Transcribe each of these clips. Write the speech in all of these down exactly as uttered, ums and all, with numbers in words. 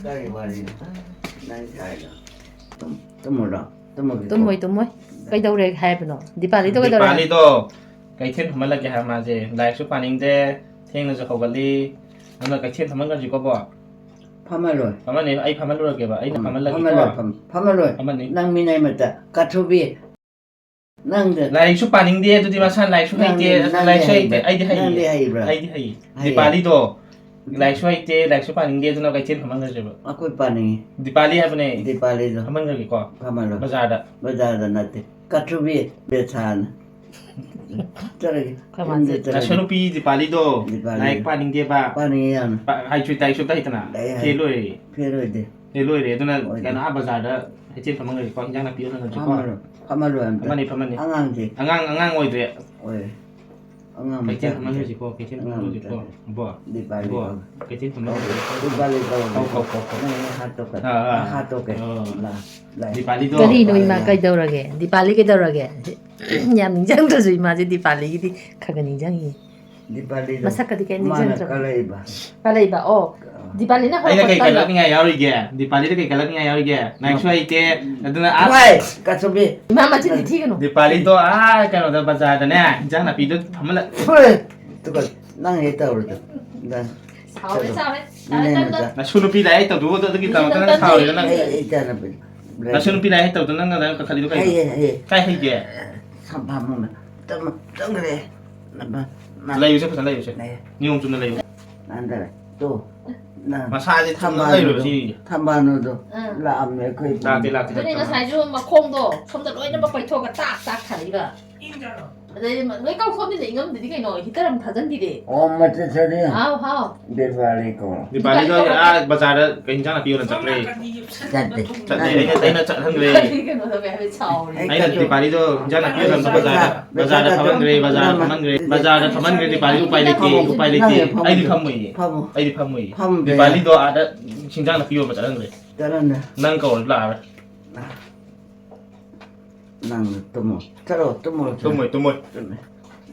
ꯀꯔꯤ ꯋꯥꯔꯤꯅꯣ? ꯅꯪ ꯁꯥꯏꯗꯣ? ꯇꯨꯝ-, ꯇꯨꯝꯃꯨꯔꯣ? ꯇꯨꯝꯃꯒꯦꯀꯣ? ꯇꯨꯝꯃꯣꯏ, ꯇꯨꯝꯃꯣꯏ꯫ ꯀꯩꯗꯧꯔꯦ ꯍꯥꯏꯕꯅꯣ? ꯗꯤꯄꯥꯂꯤꯗꯣ ꯀꯩꯗꯧꯔꯦ ꯍꯥꯏ-, ꯗꯤꯄꯥꯂꯤꯗꯣ ꯀꯩꯊꯦꯜ ꯐꯝꯍꯜꯂꯒꯦ ꯍꯥꯏ ꯃꯥꯁꯦ꯫ ꯂꯥꯏꯔꯤꯛꯁꯨ ꯄꯥꯅꯤꯡꯗꯦ, ꯊꯦꯡꯅꯁꯨ ꯍꯧꯒꯠꯂꯤ꯫ ꯑꯗꯨꯅ ꯀꯩꯊꯦꯜ ꯐꯝꯍꯟꯈ꯭ꯔꯁꯤꯀꯣ, ꯕꯣ? ꯐꯝꯍꯜꯂꯣꯏ꯫ ꯐꯝꯍꯟꯅꯤ, ꯑꯩ ꯐꯝꯍꯜꯂꯨꯔꯒꯦꯕ꯫ ꯑꯩꯅ ꯐꯝ-, ꯐꯝꯍꯜꯂꯒꯦꯀꯣ꯫ ꯐꯝꯍꯜꯂꯣꯏ, ꯐꯝ-, ꯐꯝꯍꯜꯂꯣꯏ꯫ ꯐꯝꯍꯟꯅꯤ꯫ ꯅꯪ ꯃꯤꯅꯥꯏ ꯃꯠꯇ꯫ ꯀꯥꯊꯨꯕꯤ, ꯅꯪꯗ ꯂꯥꯏꯔꯤꯛꯁꯨ ꯄꯥꯅꯤꯡꯗꯦ, ꯑꯗꯨꯗꯤ ꯃꯁꯥꯅ ꯂꯥꯏꯔꯤꯛꯁꯨ ꯅꯪꯗꯤ, ꯍꯩꯇꯦ, ꯑꯗꯨ ꯅꯪꯗꯤ ꯂꯥꯏꯔꯤꯛꯁꯨ ꯍꯩꯇꯦ꯫ ꯍꯩꯕ꯭ꯔꯥ? ꯑꯩꯗꯤ ꯍꯩꯌꯦ꯫ ꯅꯪꯗꯤ ꯍꯩꯕ꯭ꯔꯥ? ꯑꯩꯗꯤ ꯍꯩꯌꯦ꯫ ꯍꯩꯌꯦ꯫ ꯗꯤꯄꯥꯂꯤꯗꯣ ꯍꯩꯌꯦ꯫ ꯂꯥꯏꯔꯤꯛꯁꯨ ꯍꯩꯇꯦ, ꯂꯥꯏꯔꯤꯛꯁꯨ ꯄꯥꯅꯤꯡꯗꯦ, ꯑꯗꯨꯅ ꯀꯩꯊꯦꯜ ꯐꯝꯍꯟꯈ꯭ꯔꯁꯦꯕ꯫ ꯑꯩꯈꯣꯏ ꯄꯥꯅꯤꯡꯉꯤ꯫ ꯗꯤꯄꯥꯂꯤ ꯍꯥꯏꯕꯅꯦ꯫ ꯗꯤꯄꯥꯂꯤꯗꯣ꯫ ꯐꯝꯍꯟꯈ꯭ꯔꯒꯦꯀꯣ꯫ ꯐꯝꯍꯜꯂꯣ꯫ ꯕꯖꯥꯔꯗ꯫ ꯕꯖꯥꯔꯗ ꯅꯠꯇꯦ꯫ ꯀꯥꯊꯨꯕꯤ ꯕꯦꯊꯥꯅ꯫ ꯆꯠꯂꯒꯦ꯫ ꯑꯩꯈꯣꯏ ꯃꯥꯁꯦ ꯌꯨꯝꯗ ꯆꯠꯂꯒꯦ꯫ ꯅꯁꯨ ꯅꯨꯄꯤ ꯗꯤꯄꯥꯂꯤꯗꯣ ꯗꯤꯄꯥꯂꯤ꯫ ꯂꯥꯏꯔꯤꯛ ꯄꯥꯅꯤꯡꯗꯦꯕ꯫ ꯄꯥꯅꯤꯡꯉꯦ ꯌꯥꯝꯅ꯫ ꯄꯥ-, ꯍꯥꯏꯁꯨ ꯇꯥꯏꯁꯨ ꯑꯝꯇ ꯍꯩꯇꯅ꯫ ꯂꯥꯏꯔꯤꯛ ꯍꯩ-, ꯐꯦꯜ ꯑꯣꯏꯔꯦ꯫ ꯐꯦꯜ ꯑꯣꯏꯗꯦ꯫ ꯐꯦꯜ ꯑꯣꯏꯔꯦ꯫ ꯑꯗꯨꯅ ꯑꯣꯏꯗꯦ꯫ ꯀꯩꯅꯣ, ꯑꯥ ꯕꯖꯥꯔꯗ ꯀꯩꯊꯦꯜ ꯐꯝꯍꯟꯈ꯭ꯔꯁꯤꯀꯣ, ꯍꯤꯟꯖꯥꯡ ꯅꯥꯄꯤ ꯌꯣꯟꯍꯟꯈ꯭ꯔꯁꯤꯀꯣ꯫ ꯐꯝꯍꯜꯂꯣ, ꯐꯝꯍꯜꯂꯣ ꯑꯝꯇ꯫ ꯐꯝꯍꯟꯅꯤ, ꯐꯝꯍꯟꯅꯤ꯫ ꯑꯉꯥꯡꯁꯦ꯫ ꯑꯉꯥꯡ, ꯑꯉꯥꯡ ꯑꯣꯏꯗ꯭ꯔꯦ꯫ ꯑꯣꯏꯔꯦ꯫ ꯑꯉꯥꯡ ꯀꯩꯊꯦꯜ ꯃꯆꯥ ꯐꯝꯍꯜꯂꯁꯤꯀꯣ, ꯀꯩꯊꯦꯜ ꯑꯉꯥꯡ ꯐꯝꯍꯜꯂꯁꯤꯀꯣ꯫ ꯃꯆꯥ꯫ ꯕꯣ꯫ ꯗꯤꯄꯥꯂꯤ ꯕꯣ꯫ ꯀꯧ꯫ ꯀꯩꯊꯦꯜ ꯐꯝꯍꯜꯂꯁꯤ꯫ ꯗꯤꯄꯥꯂꯤ ꯀꯧ꯫ ꯀꯧ, ꯀꯧ, ꯀꯧ, ꯀꯧ꯫ ꯅꯪ ꯍꯥꯠꯇꯣꯛꯀꯦ꯫ ꯑꯥ, ꯑꯥ꯫ ꯅꯪ ꯍꯥꯠꯇꯣꯛꯀꯦ꯫ ꯑꯥ꯫ ꯂꯥ, ꯂꯥ꯫ ꯗꯤꯄꯥꯂꯤꯗꯣ꯫ ꯀꯔꯤꯅꯣ ꯏꯃꯥ, ꯗꯤꯄꯥꯂꯤꯗꯣ꯫ ꯀꯩꯗꯧꯔꯒꯦ? ꯗꯤꯄꯥꯂꯤ ꯀꯩꯗꯧꯔꯒꯦ? ꯌꯥꯝ ꯅꯤꯡꯁꯤꯡꯗ꯭ꯔꯁꯨ ꯏꯃꯥꯁꯦ ꯗꯤꯄꯥꯂꯤꯒꯤꯗꯤ ꯈꯔ ꯈꯔ ꯅꯤꯡꯁꯤꯡꯉꯤ꯫ ꯗꯤꯄꯥꯂꯤꯗꯣ ꯃꯁꯛꯀꯗꯤ ꯀꯩꯝ ꯃꯥꯅ ꯅꯤꯡꯁꯤꯡꯗ꯭ꯔꯕ? ꯀꯜꯂꯛꯏꯕ꯫ ꯀꯜꯂꯛꯏꯕ, ꯑꯣ꯫ ꯑꯥ꯫ ꯗꯤꯄꯥꯂꯤꯅ ꯑꯩꯅ ꯀꯩ ꯍꯧꯔꯛꯄ ꯀꯜꯂꯛꯅꯤꯡꯉꯥꯏ ꯌꯥꯎꯔꯤꯒꯦ? ꯗꯤꯄꯥꯂꯤꯗ ꯀꯩ ꯀꯜꯂꯛꯅꯤꯡꯉꯥꯏ ꯌꯥꯎꯔꯤꯒꯦ? ꯂꯥꯏꯔꯤꯛꯁꯨ ꯍꯩꯇꯦ, ꯑꯗꯨꯅ ꯑꯥ꯫ ꯋꯥꯏ, ꯀꯥꯆꯧꯕꯤ꯫ ꯏꯃꯥ ꯃꯆꯤꯟꯗꯤ ꯊꯤꯒꯅꯨ꯫ ꯗꯤꯄꯥꯂꯤꯗꯣ ꯑꯥ ꯀꯩꯅꯣꯗ ꯕꯖꯥꯔꯗꯅꯦ, ꯏꯟꯖꯥꯡ ꯅꯥꯄꯤꯗꯣ ꯐꯝꯍꯜꯂ-, ꯐꯨꯔꯦ꯫ ꯑꯗꯨꯒ ꯅꯪ ꯍꯦꯛ ꯇꯧꯔꯨꯗꯣ꯫ ꯅꯪ ꯁꯥꯎꯔꯦ, ꯆꯠꯂꯣ꯫ ꯁꯥꯎꯔꯦ꯫ ꯅꯪ ꯁꯥꯎꯔꯦ, ꯅꯆꯥ꯫ ꯇꯞ, ꯇꯞ꯫ ꯅꯁꯨ ꯅꯨꯄꯤ ꯂꯥꯏꯔꯤꯛ ꯇꯧꯗꯨꯕꯨ ꯑꯗꯨꯒꯤ ꯅꯆꯤꯟ ꯇꯝꯃꯛꯇꯅ ꯅꯇꯟꯗꯤ꯫ ꯁꯥꯎꯔꯤꯔꯣ ꯅꯪ? ꯑꯩ, ꯑꯩ ꯆꯥꯅꯕ꯫ ꯅꯁꯨ ꯅꯨꯄꯤ ꯂꯥꯏꯔꯤꯛ ꯇꯧꯗꯨꯅ ꯅꯪꯅ ꯂꯥꯏꯔꯤꯛ ꯀꯥꯈꯠꯂꯤꯗꯣ ꯀꯩꯅꯣ? ꯍꯩꯌꯦ, ꯍꯩꯌꯦ꯫ ꯀꯥꯏ ꯍꯩꯒꯦ? ꯁꯝꯐꯥ ꯃꯨꯡꯗ꯫ ꯇꯝ-, ꯇꯝꯈ꯭ꯔꯦ꯫ ꯅ-, ꯅ-, ꯂꯩꯌꯨꯁꯦ, ꯐꯖꯅ ꯂꯩꯌꯨꯁꯦ꯫ ꯂꯩꯌꯦ꯫ ꯅꯤꯌꯣꯝ ꯆꯨꯝꯅ ꯂꯩꯌꯨ꯫ ꯅꯥꯟꯊꯔꯦ꯫ ꯇꯣ, ꯅꯪ ꯃꯁꯥꯁꯦ ꯊꯝꯕꯥꯜꯗꯣ, ꯊꯝꯕꯥꯜꯗꯣ ꯂꯩꯔꯣꯏꯕ ꯁꯤ꯫ ꯊꯝꯕꯥꯜꯗꯣ ꯑꯥ꯫ ꯂꯥꯛꯑꯝꯃꯦ ꯑꯩꯈꯣꯏ ꯑꯗꯨꯅꯦ ꯏꯕꯨꯡꯉꯣ꯫ ꯉꯁꯥꯏꯁꯨ ꯃꯈꯣꯡꯗꯣ ꯁꯣꯝꯗ ꯂꯣꯏꯅꯃꯛ ꯄꯩꯊꯣꯛꯑꯒ ꯇꯥꯛ ꯇꯥꯛ ꯊꯥꯔꯛꯏꯕ꯫ ꯑꯗꯩ ꯂꯣꯏ ꯀꯥꯎꯊꯣꯛꯑꯝꯅꯤꯅ ꯏꯪꯉꯝꯗꯗꯤ ꯀꯩꯅꯣ, heater ꯑꯃ ꯊꯥꯖꯟꯕꯤꯔꯦ꯫ ꯑꯣ, ꯃꯆꯦ ꯁꯔꯤ꯫ ꯍꯥꯎ, ꯍꯥꯎ꯫ ꯗꯤꯄꯥꯂꯤ ꯀꯧꯔꯣ꯫ ꯗꯤꯄꯥꯂꯤꯗꯣ ꯗꯤꯄꯥꯂꯤ ꯀꯧꯔꯣ꯫ ꯑꯥ ꯕꯖꯥꯔꯗ ꯀꯩ ꯏꯟꯖꯥꯡ ꯅꯥꯄꯤ ꯌꯣꯟ ꯆꯠꯈ꯭ꯔꯦ? ꯆꯠꯇꯦ꯫ ꯆꯠꯂꯦ, ꯑꯩꯅ, ꯑꯩꯅ ꯆꯠꯍꯟꯈ꯭ꯔꯦ꯫ ꯀꯩꯅꯣꯗ ꯃꯌꯥꯝ ꯁꯥꯎꯔꯦ꯫ ꯑꯩꯅ ꯗꯤꯄꯥꯂꯤꯗꯣ ꯏꯟꯖꯥꯡ ꯅꯥꯄꯤ ꯌꯣꯟꯕ ꯕꯖꯥꯔꯗ, ꯕꯖꯥꯔꯗ ꯐꯝꯍꯟꯈ꯭ꯔꯦ, ꯕꯖꯥꯔꯗ ꯐꯝꯍꯟꯈ꯭ꯔꯦ, ꯕꯖꯥꯔꯗ ꯐꯝꯍꯟꯈ꯭ꯔꯦ, ꯗꯤꯄꯥꯂꯤ ꯎꯄꯥꯏ ꯂꯩꯇꯦ, ꯎꯄꯥꯏ ꯂꯩꯇꯦ꯫ ꯅꯪ ꯐꯝꯃꯨ, ꯑꯩꯗꯤ ꯐꯝꯃꯨꯏꯌꯦ, ꯐꯝꯃꯨ꯫ ꯑꯩꯗꯤ ꯐꯝꯃꯨꯏꯌꯦ꯫ ꯐꯝꯃꯨ, ꯗꯤꯄꯥꯂꯤꯗꯣ ꯑꯥꯗ ꯏꯟꯖꯥꯡ ꯅꯥꯄꯤ ꯌꯣꯟꯕ ꯆꯠꯍꯟꯈ꯭ꯔꯦ꯫ ꯆꯠꯍꯟꯈ꯭ꯔꯦ꯫ ꯅꯪ ꯀꯧꯔ ꯂꯥꯛꯑꯔꯣꯏ꯫ ꯅꯪ ꯇꯨꯝꯃꯣ꯫ ꯆꯠꯂꯣ, ꯇꯨꯝꯃꯣ, ꯆꯠꯂꯣ꯫ ꯇꯨꯝꯃꯣꯏ, ꯇꯨꯝꯃꯣꯏ꯫ ꯇꯨꯝꯃꯦ꯫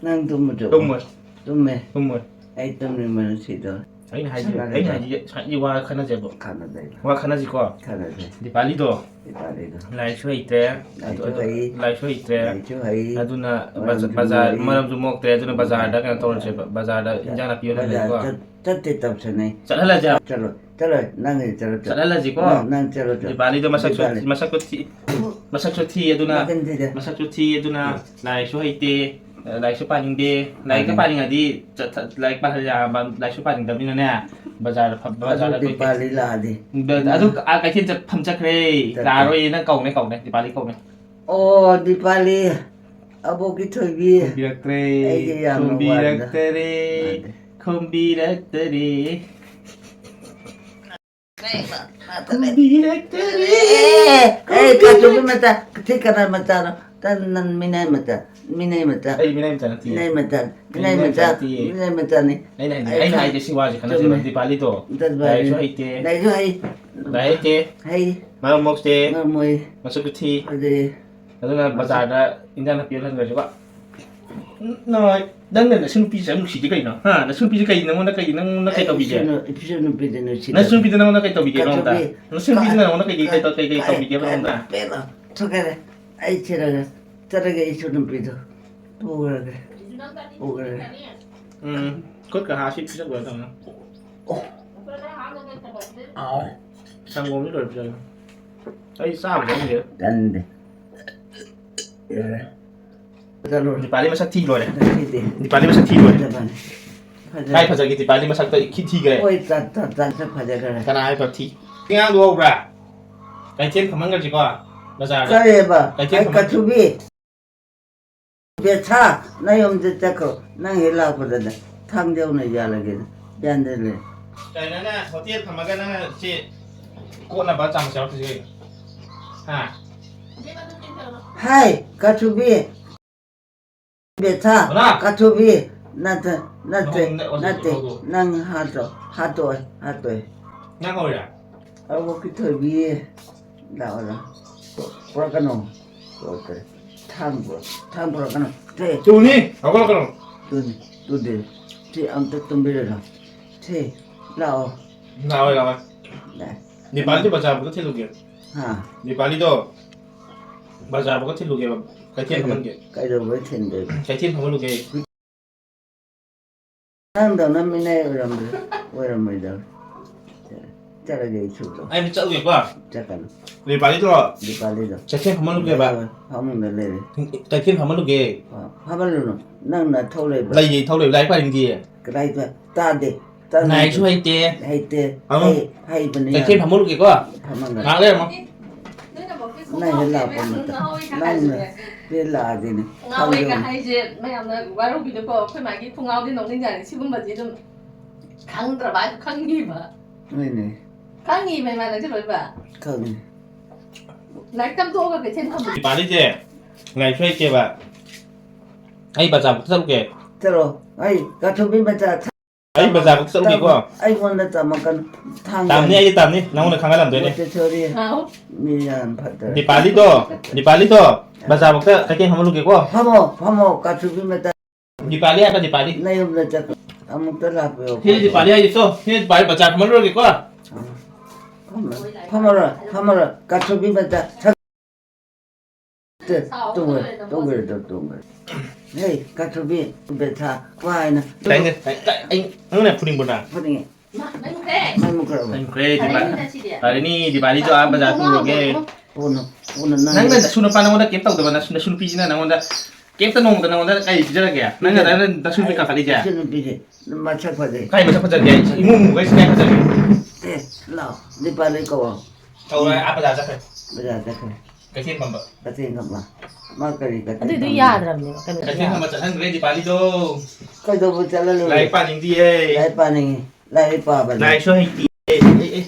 ꯅꯪ ꯇꯨꯝꯃꯨ ꯆꯣ꯫ ꯇꯨꯝꯃꯣꯏ꯫ ꯇꯨꯝꯃꯦ꯫ ꯇꯨꯝꯃꯣꯏ꯫ ꯑꯩ ꯇꯨꯝꯅꯤꯡꯕꯅ ꯁꯤꯗꯧꯔꯦ꯫ ꯑꯩꯅ ꯍꯥꯏꯗꯤ, ꯁꯥꯟꯅꯔꯦ꯫ ꯑꯩꯅ ꯍꯥꯏꯗꯤ ꯉꯁꯥꯏꯒꯤ ꯋꯥ ꯈꯟꯅꯁꯦꯕ꯫ ꯈꯟꯅꯗꯦ꯫ ꯋꯥ ꯈꯟꯅꯁꯤꯀꯣ꯫ ꯈꯟꯅꯗꯦ꯫ ꯗꯤꯄꯥꯂꯤꯗꯣ ꯗꯤꯄꯥꯂꯤꯗꯣ꯫ ꯂꯥꯏꯔꯤꯛꯁꯨ ꯍꯩꯇ꯭ꯔꯦ꯫ ꯂꯥꯏꯔꯤꯛꯁꯨ ꯑꯗꯨ, ꯍꯩ꯫ ꯂꯥꯏꯔꯤꯛꯁꯨ ꯍꯩꯇ꯭ꯔꯦ꯫ ꯂꯥꯏꯔꯤꯛꯁꯨ ꯍꯩ꯫ ꯑꯗꯨꯅ ꯃꯔꯝꯁꯨ ꯕꯖꯥ-, ꯕꯖꯥꯔ ꯃꯣꯛꯏ꯫ ꯃꯔꯝꯁꯨ ꯃꯣꯛꯇ꯭ꯔꯦ, ꯑꯗꯨꯅ ꯕꯖꯥꯔꯗ ꯀꯩꯅꯣ ꯇꯧꯔꯁꯦꯕ꯫ ꯕꯖꯥꯔꯗ ꯏꯟꯖꯥꯡ ꯅꯥꯄꯤ ꯌꯣꯜꯍꯜꯂꯁꯤꯀꯣ꯫ ꯕꯖꯥꯔ ꯆꯠ-, ꯆꯠꯇꯦ ꯇꯧꯁꯟꯅꯩ꯫ ꯆꯠꯍꯜꯂꯁꯦ꯫ ꯆꯠꯂꯣ, ꯆꯠꯂꯣ, ꯅꯪ ꯆꯠꯂꯣ, ꯆꯠꯂꯣ꯫ ꯆꯠꯍꯜꯂꯁꯤꯀꯣ꯫ ꯅꯪ, ꯅꯪ ꯆꯠꯂꯣ, ꯆꯠꯂꯣ꯫ ꯗꯤꯄꯥꯂꯤꯗꯣ ꯃꯁꯛꯁꯨ, ꯗꯤꯄꯥꯂꯤ꯫ ꯃꯁꯛꯁꯨ ꯊꯤ, ꯃꯁꯛꯁꯨ ꯊꯤ ꯑꯗꯨꯅ, ꯃꯆꯤꯟ ꯊꯤꯗꯦ꯫ ꯃꯁꯛꯁꯨ ꯊꯤ ꯑꯗꯨꯅ ꯂꯥꯏꯔꯤꯛꯁꯨ ꯍꯩꯇꯦ, ꯂꯥꯏꯔꯤꯛꯁꯨ ꯄꯥꯅꯤꯡꯗꯦ꯫ ꯂꯥꯏꯔꯤꯛꯇ ꯄꯥꯅꯤꯡ- ꯄꯥꯅꯤꯡꯉꯗꯤ ꯆꯠ-, ꯂꯥꯏꯔꯤꯛ ꯄꯥꯍꯜ ꯌꯥꯕ, ꯂꯥꯏꯔꯤꯛꯁꯨ ꯄꯥꯅꯤꯡꯗꯕꯅꯤꯅꯅꯦ, ꯕꯖꯥꯔꯗ ꯐꯝ-, ꯑꯗꯨ ꯕꯖꯥꯔꯗ ꯑꯩꯈꯣꯏ ꯗꯤꯄꯥꯂꯤ ꯂꯥꯛꯑꯗꯤ꯫ ꯕ-, ꯑꯗꯨ ꯀ-, ꯑꯥ, ꯀꯩꯊꯦꯜ ꯆꯠ-, ꯐꯝ ꯆꯠꯈ꯭ꯔꯦ꯫ ꯆꯠꯈ꯭ꯔꯦ꯫ ꯂꯥꯛꯑꯔꯣꯏꯌꯦ, ꯅꯪ ꯀꯧꯅꯦ, ꯀꯧꯅꯦ, ꯗꯤꯄꯥꯂꯤ ꯀꯧꯅꯦ꯫ ꯑꯣ, ꯗꯤꯄꯥꯂꯤ, ꯑꯕꯣꯛꯀꯤ ꯊꯣꯏꯕꯤ꯫ ꯈꯨꯝꯕꯤꯔꯛꯇ꯭ꯔꯦ꯫ ꯑꯩꯒꯤ ꯌꯥꯝꯅ ꯈꯨꯝꯕꯤꯔꯛꯇꯔꯦ꯫ ꯋꯥꯔꯦꯗ꯫ ꯈꯨꯝꯕꯤꯔꯛꯇꯔꯦ꯫ ꯈꯨꯝꯕꯤꯔꯛꯇꯔꯦ꯫ ꯑꯦ, ꯑꯦ, ꯀꯥꯆꯨꯒꯤ ꯃꯆꯥ, ꯊꯤ ꯀꯅꯥ ꯃꯆꯥꯅꯣ? ꯇꯟ-, ꯅꯪ ꯃꯤꯅꯥꯏ ꯃꯆꯥ, ꯃꯤꯅꯥꯏ ꯃꯆꯥ꯫ ꯑꯩ ꯃꯤꯅꯥꯏ ꯃꯆꯥ ꯅꯠꯇꯦ꯫ ꯃꯤꯅꯥꯏ ꯃꯆꯥ, ꯑꯩ ꯃꯤꯅꯥꯏ ꯃꯤꯅꯥꯏ ꯃꯆꯥ, ꯃꯆꯥ ꯅꯠꯇꯦ꯫ ꯃꯤꯅꯥꯏ ꯃꯆꯥꯅꯤ꯫ ꯑꯩꯅ ꯍꯥꯏꯗꯤ, ꯑꯩ ꯑꯩꯅ ꯈꯪ-, ꯍꯥꯏꯗꯤ ꯁꯤ ꯋꯥꯁꯦ ꯈꯟꯅꯁꯦꯕ꯫ ꯆꯨꯝꯃꯦ꯫ ꯗꯤꯄꯥꯂꯤꯗꯣ ꯗꯤꯄꯥꯂꯤ꯫ ꯂꯥꯏꯔꯤꯛꯁꯨ ꯍꯩꯇꯦ꯫ ꯂꯥꯏꯔꯤꯛꯁꯨ ꯍꯩ꯫ ꯂꯥꯏꯔꯤꯛ ꯍꯩꯇꯦ꯫ ꯍꯩ꯫ ꯃꯔꯝ ꯃꯣꯛꯇꯦ꯫ ꯃꯔꯝ ꯃꯣꯛꯏ꯫ ꯃꯁꯛꯁꯨ ꯊꯤ꯫ ꯑꯗꯨꯗꯤ ꯑꯗꯨꯅ ꯃꯁꯛ- ꯕꯖꯥꯔꯗ ꯏꯟꯖꯥꯡ ꯅꯥꯄꯤ ꯌꯣꯜꯍꯟꯈ꯭ꯔꯁꯤꯕ꯫ ꯅꯣꯏ, ꯅꯪꯅ ꯅꯁꯨ ꯅꯨꯄꯤꯁꯦ ꯌꯥꯝ ꯅꯨꯡꯁꯤꯗꯦ ꯀꯩꯅꯣ? ꯍꯥ? ꯅꯁꯨ ꯅꯨꯄꯤꯁꯦ ꯀꯩ ꯅꯪꯉꯣꯟꯗ ꯀꯩ, ꯅꯪꯉꯣꯟꯗ ꯀꯩ ꯑꯩ ꯇꯧꯕꯤꯒꯦ? ꯏꯆꯦ ꯅꯨ-, ꯏꯆꯦ ꯅꯨꯄꯤꯗꯤ ꯅꯨꯡꯁꯤꯗꯦ꯫ ꯅꯁꯨ ꯅꯨꯄꯤꯗ ꯅꯪꯉꯣꯟꯗ ꯀꯩ ꯇꯧꯕꯤꯒꯦ ꯅꯉꯣꯟꯗ? ꯀꯥꯆꯧꯕꯤ, ꯅꯁꯨ ꯅꯨꯄꯤꯁꯤꯅ ꯀꯥ-, ꯅꯪꯉꯣꯟꯗ ꯀꯩ, ꯀꯩ, ꯀꯥ-, ꯀꯩ, ꯀꯩ ꯀꯥ-, ꯇꯧꯕꯤꯒꯦꯕ ꯀꯥ-, ꯅꯉꯣꯟꯗ? ꯄꯦꯜꯂꯣ꯫ ꯊꯣꯛꯀꯦꯔꯦ꯫ ꯑꯩ ꯊꯤꯔꯒ ꯆꯠꯂꯒꯦ ꯏꯆꯦ ꯅꯨꯄꯤꯗꯣ꯫ ꯄꯨꯈ꯭ꯔꯒꯦ꯫ ꯄꯨꯈ꯭ꯔꯒꯦ꯫ ꯎꯝ, ꯈꯨꯠꯀ ꯍꯥ ꯁꯤ ꯄꯤꯁꯛ ꯂꯣꯏꯔ ꯇꯧꯅ꯫ ꯑꯣ꯫ ꯑꯥꯎ꯫ ꯁꯪꯒꯣꯝꯗꯤ ꯂꯣꯏꯔ ꯄꯤꯖꯒꯦ꯫ ꯑꯩ ꯆꯥꯕ ꯆꯪꯗꯦ꯫ ꯆꯪꯗꯦ꯫ ꯌꯥꯔꯦ꯫ ꯆꯠꯂꯣ꯫ ꯗꯤꯄꯥꯂꯤ ꯃꯁꯛ ꯊꯤ ꯂꯣꯏꯔꯦ꯫ ꯉꯁꯤꯗꯤ꯫ ꯗꯤꯄꯥꯂꯤ ꯃꯁꯛ ꯊꯤ ꯂꯣꯏꯔꯦ꯫ ꯐꯖꯕꯅꯤ꯫ ꯐꯖꯕꯅꯤ꯫ ꯀꯥꯏ ꯐꯖꯒꯦ? ꯗꯤꯄꯥꯂꯤ ꯃꯁꯛꯇꯣ ꯏꯈꯤ ꯊꯤꯈ꯭ꯔꯦ꯫ ꯍꯣꯏ, ꯇ-, ꯇ-, ꯇ-, ꯐꯖꯈ꯭ꯔꯦ꯫ ꯀꯅꯥ ꯍꯥꯏꯕ ꯊꯤ? ꯑꯉꯥꯡꯗꯣ ꯍꯧꯕ꯭ꯔꯥ? ꯀꯩꯊꯦꯜ ꯐꯝꯍꯟꯈ꯭ꯔꯁꯤꯀꯣ? ꯕꯖꯥꯔꯗ꯫ ꯀꯔꯤꯕ? ꯀꯩꯊꯦꯜ ꯑꯩ ꯐꯝꯍꯟ- ꯀꯆꯨꯕꯤ꯫ ꯕꯦꯊꯥ, ꯅꯌꯨꯝꯗ ꯆꯠꯈ꯭ꯔꯣ꯫ ꯅꯪ ꯍꯦꯛ ꯂꯥꯛꯄꯗꯅꯦ, ꯊꯥꯡꯖꯧꯅ ꯌꯥꯜꯂꯒꯦ꯫ ꯌꯥꯟꯗ ꯂꯩ꯫ ꯀꯩꯅꯣꯅ ꯍꯣꯇꯦꯜ ꯐꯝꯃꯒ ꯅꯪꯅ ꯁꯤ ꯀꯣꯠꯅꯕ ꯆꯥꯃꯁ ꯌꯥꯎꯔꯛꯇ꯭ꯔꯤꯁꯦ ꯀꯩꯅꯣ? ꯍꯥ? ꯍꯥꯏ, ꯀꯆꯨꯕꯤ꯫ ꯕꯦꯊꯥ, ꯕꯂꯥ! ꯀꯆꯨꯕꯤ꯫ ꯅꯠꯇꯦ, ꯅꯠꯇꯦ, ꯅꯪ ꯅꯠꯇꯦ꯫ ꯍꯧꯗꯣꯛ-, ꯅꯪ ꯍꯥꯠꯇꯣ-, ꯍꯥꯠꯇꯣꯛꯑꯦ, ꯍꯥꯠꯇꯣꯛꯑꯦ꯫ ꯅꯪ ꯍꯧꯔꯤꯔꯥ? ꯑꯕꯣꯛꯀꯤ ꯊꯣꯏꯕꯤ꯫ ꯂꯥꯛꯑꯣ, ꯂꯥꯛꯑꯣ꯫ ꯄꯨꯔꯛꯀꯅꯨ꯫ ꯄꯨꯔꯛꯇ꯭ꯔꯦ꯫ ꯊꯥꯡ ꯄꯨꯔꯛ-, ꯊꯥꯡ ꯄꯨꯔꯛꯀꯅꯨ꯫ ꯁꯦ꯫ ꯇꯨꯅꯤ, ꯍꯧꯒꯠꯂꯛꯀꯅꯨ꯫ ꯇꯨꯅꯤ, ꯇꯨꯗꯦ꯫ ꯁꯤ ꯑꯝꯇ ꯇꯨꯝꯕꯤꯔꯣ꯫ ꯁꯦ, ꯂꯥꯛꯑꯣ꯫ ꯂꯥꯛꯑꯣꯏ, ꯂꯥꯛꯑꯣꯏ꯫ ꯂꯥꯛꯑꯦ꯫ ꯗꯤꯄꯥꯂꯤꯗꯣ ꯕꯖꯥꯔ ꯐꯥꯎꯗ ꯊꯤꯜꯂꯨꯒꯦ꯫ ꯍꯥ? ꯗꯤꯄꯥꯂꯤꯗꯣ ꯕꯖꯥꯔ ꯐꯥꯎꯗ ꯊꯤꯜꯂꯨꯒꯦꯕ꯫ ꯀꯩꯊꯦꯜ ꯐꯝꯍꯟꯒꯦ꯫ ꯀꯩꯗꯧꯕꯩ ꯊꯤꯟꯗꯣꯏꯕ? ꯀꯩꯊꯦꯜ ꯐꯝꯍꯜꯂꯨꯒꯦ꯫ ꯅꯪꯗꯧꯅ ꯃꯤꯅꯥꯏ ꯑꯣꯏꯔꯝꯗ꯭ꯔꯦ, ꯑꯣꯏꯔꯝꯃꯣꯏꯗꯧꯔꯦ꯫ ꯆꯠꯂꯒꯦ ꯑꯩ ꯁꯨꯗꯧ꯫ ꯑꯩ ꯑꯃꯨꯛ ꯆꯠꯂꯨꯒꯦꯀꯣ꯫ ꯆꯠꯀꯅꯨ꯫ ꯗꯤꯄꯥꯂꯤꯗꯣ꯫ ꯗꯤꯄꯥꯂꯤꯗꯣ꯫ ꯀꯩꯊꯦꯜ ꯐꯝꯍꯜꯂꯨꯒꯦꯕ꯫ ꯐꯃꯨꯡꯗ ꯂꯩꯔꯦ꯫ ꯀꯩꯊꯦꯜ ꯐꯝꯍꯜꯂꯨꯒꯦ꯫ ꯐ-, ꯐꯝꯍꯜꯂꯨꯅꯨ꯫ ꯅꯪ ꯅꯊꯧ ꯂꯩꯕ꯭ꯔꯥ? ꯂꯩꯌꯦ, ꯏꯊꯧ ꯂꯩꯕ꯫ ꯂꯥꯏꯔꯤꯛ ꯄꯥꯅꯤꯡꯗꯤꯌꯦ꯫ ꯀꯗꯥꯏꯗ? ꯇꯥꯗꯦ꯫ ꯇꯥꯗꯦ꯫ ꯂꯥꯏꯔꯤꯛꯁꯨ ꯍꯩꯇꯦ꯫ ꯍꯩꯇꯦ꯫ ꯑꯃ꯫ ꯍꯩ-, ꯍꯩꯕꯅꯤ ꯀꯩꯊꯦꯜ ꯌꯥꯝ꯫ ꯐꯝꯃꯜꯂꯨꯒꯦꯀꯣ꯫ ꯐꯝꯃꯜꯂꯨ꯫ ꯉꯥꯏꯍꯥꯛ ꯂꯩꯔꯝꯃꯣ꯫ ꯅꯪ ꯍꯦꯛ ꯂꯥꯛꯄ ꯃꯇꯝ꯫ ꯅꯪꯅ ꯍꯦꯛ ꯂꯥꯛꯑꯗꯤꯅꯦ꯫ ꯉꯥꯎꯋꯦꯒ ꯈꯪꯗꯦ꯫ ꯍꯥꯏꯁꯦ ꯃꯌꯥꯝꯅ ꯋꯥꯔꯧꯕꯤꯅꯨꯀꯣ꯫ ꯑꯩꯈꯣꯏ ꯃꯥꯒꯤ ꯈꯣꯡꯉꯥꯎꯗꯤ ꯅꯣꯛꯅꯤꯡꯖꯥꯠꯅꯤ꯫ ꯁꯤꯒꯨꯝꯕꯁꯤ ꯑꯗꯨꯝ ꯈꯪꯗ꯭ꯔꯕ ꯍꯥꯏꯁꯨ ꯈꯪꯉꯤꯕ꯫ ꯍꯣꯏꯅꯦ꯫ ꯈꯪꯉꯤꯕ ꯏꯃꯥ ꯅꯪꯁꯦ ꯂꯣꯏꯕ꯫ ꯈꯪꯉꯤ꯫ ꯂꯥꯏꯔꯤꯛ ꯇꯝꯊꯣꯛꯑꯒ ꯀꯩꯊꯦꯜ ꯐꯝꯕ꯫ ꯗꯤꯄꯥꯂꯤꯁꯦ ꯂꯥꯏꯔꯤꯛꯁꯨ ꯍꯩꯇꯦꯕ꯫ ꯑꯩ ꯕꯖꯥꯔ ꯐꯥꯎ ꯆꯠꯂꯨꯒꯦ꯫ ꯆꯠꯂꯣ꯫ ꯑꯩ ꯀꯥꯊꯨꯝꯕꯤ ꯃꯆꯥ ꯊ-, ꯑꯩ ꯕꯖꯥꯔ ꯐꯥꯎ ꯆꯠꯂꯨꯒꯦꯀꯣ꯫ ꯑꯩꯉꯣꯟꯗ ꯇꯝꯃꯛꯀꯅꯨ꯫ ꯊꯥꯡ ꯇꯝꯅꯤ, ꯑꯩꯗꯤ ꯇꯝꯅꯤ꯫ ꯅꯉꯣꯟꯗ ꯈꯪꯍꯜꯂꯝꯗꯣꯏꯅꯦ꯫ ꯃꯣꯠꯇ ꯁꯣꯔꯤ꯫ ꯍꯥꯎ꯫ ꯃꯤ ꯌꯥꯝ ꯐꯠꯇ꯭ꯔꯦ꯫ ꯗꯤꯄꯥꯂꯤꯗꯣ, ꯗꯤꯄꯥꯂꯤꯗꯣ ꯕꯖꯥꯔ ꯐꯥꯎꯇ ꯀꯩꯊꯦꯜ ꯐꯝꯍꯜꯂꯨꯒꯦꯀꯣ꯫ ꯐꯝꯃꯣ, ꯐꯝꯃꯣ, ꯀꯥꯊꯨꯝꯕꯤ ꯃꯆꯥ꯫ ꯗꯤꯄꯥꯂꯤ ꯍꯥꯏꯕ ꯗꯤꯄꯥꯂꯤ꯫ ꯅꯌꯨꯝꯗ ꯆꯠ-, ꯑꯃꯨꯛꯇ ꯂꯥꯛꯄꯤꯌꯣ꯫ ꯁꯤ ꯗꯤꯄꯥꯂꯤ ꯍꯥꯏꯁꯦ ꯇꯣ, ꯁꯤ ꯗꯤꯄꯥꯂꯤ ꯕꯖꯥꯔ ꯐꯝꯍꯜꯂꯨꯔꯒꯦꯀꯣ꯫ ꯐꯝꯃꯔꯣꯏ, ꯐꯝꯃꯔꯣꯏ, ꯐꯝꯃꯔꯣꯏ꯫ ꯀꯥꯊꯨꯝꯕꯤ ꯃꯆꯥ ꯁꯛ-, ꯇꯨ-, ꯇꯨꯡꯒ꯭ꯔꯦ, ꯇꯨꯡꯒ꯭ꯔꯦ, ꯇꯨ-, ꯇꯨꯡꯒ꯭ꯔꯦ꯫ ꯍꯦ, ꯀꯥꯊꯨꯝꯕꯤ, ꯕꯦꯊꯥ, ꯀ꯭ꯋꯥꯏꯅ꯫ ꯇꯥꯏꯅꯦ, ꯇꯥꯏ-, ꯇꯥꯏ-, ꯑꯩ, ꯅꯪꯅ ꯐꯨꯅꯤꯡꯕ꯭ꯔꯣ ꯅꯪ? ꯐꯨꯅꯤꯡꯉꯦ꯫ ꯃꯥ, ꯃꯩ ꯃꯨꯠꯈ꯭ꯔꯦ꯫ ꯃꯩ ꯃꯨꯠꯈ꯭ꯔꯕ? ꯃꯩ ꯃꯨꯠꯈ꯭ꯔꯦ, ꯐꯔꯦꯅꯦ, ꯗꯤꯄꯥꯂꯤ꯫ ꯉꯁꯤꯗꯤ꯫ ꯐꯔꯦꯅꯦ, ꯗꯤꯄꯥꯂꯤꯁꯨ ꯑꯥ ꯕꯖꯥꯔ ꯄꯨꯔꯨꯔꯒꯦ꯫ ꯄꯨꯅꯨ, ꯄꯨꯅꯨ, ꯅꯪ ꯅꯪꯅ ꯅꯁꯨ ꯅꯨꯄꯥ ꯅꯉꯣꯟꯗ ꯀꯩꯝ ꯇꯧꯗꯕ, ꯅꯁꯨ, ꯅꯁꯨ ꯅꯨꯄꯤꯁꯤꯅ ꯅꯉꯣꯟꯗ ꯀꯩꯝꯇ ꯅꯣꯡꯃꯇ ꯅꯉꯣꯟꯗ ꯀꯩ ꯄꯤꯖꯔꯒꯦ? ꯅꯪ ꯄꯤꯖꯗꯦ꯫ ꯅꯁꯨ ꯅꯨꯄꯤ ꯀꯥꯈꯠꯂꯤꯁꯦ? ꯏꯆꯟ ꯅꯨꯄꯤꯁꯦ ꯃꯁꯛ ꯐꯖꯩ꯫ ꯀꯥꯏ ꯃꯁꯛ ꯐꯖꯒꯦ? ꯏꯃꯨ ꯃꯨꯒꯩꯁꯤ ꯀꯥꯏ ꯐꯖꯒꯦ? ꯑꯦ, ꯂꯥꯛꯑꯣ, ꯗꯤꯄꯥꯂꯤ ꯀꯧꯔꯣ꯫ ꯇꯧꯔꯣꯏ, ꯑꯥ ꯕꯖꯥꯔ ꯆꯠꯈ꯭ꯔꯦ꯫ ꯕꯖꯥꯔ ꯆꯠꯈ꯭ꯔꯦ꯫ ꯀꯩꯊꯦꯜ ꯐꯝꯕ꯫ ꯀꯩꯊꯦꯜ ꯐꯝꯕ꯫ ꯃꯥ ꯀꯔꯤ ꯀꯩꯊꯦꯜ ꯑꯗꯨꯏꯗꯣ ꯐꯝꯕ? ꯌꯥꯗ꯭ꯔꯕꯅꯦꯕ, ꯀꯩꯅꯣ ꯀꯩꯊꯦꯜ ꯌꯥꯗ꯭ꯔꯕ꯫ ꯐꯝꯕ ꯆꯠꯍꯟꯈ꯭ꯔꯦ ꯗꯤꯄꯥꯂꯤꯗꯣ꯫ ꯀꯩꯗꯧꯕ ꯆꯠꯍꯜꯂꯨꯔꯦ? ꯂꯥꯏꯔꯤꯛ ꯄꯥꯅꯤꯡꯗꯤꯌꯦ꯫ ꯂꯥꯏꯔꯤꯛ ꯄꯥꯅꯤꯡꯉꯤ꯫ ꯂꯥꯏꯔꯤꯛ ꯄꯥꯕꯅꯤ꯫ ꯂꯥꯏꯔꯤꯛꯁꯨ ꯍꯩꯇꯦ꯫ ꯑꯦ, ꯑꯦ, ꯑꯦ꯫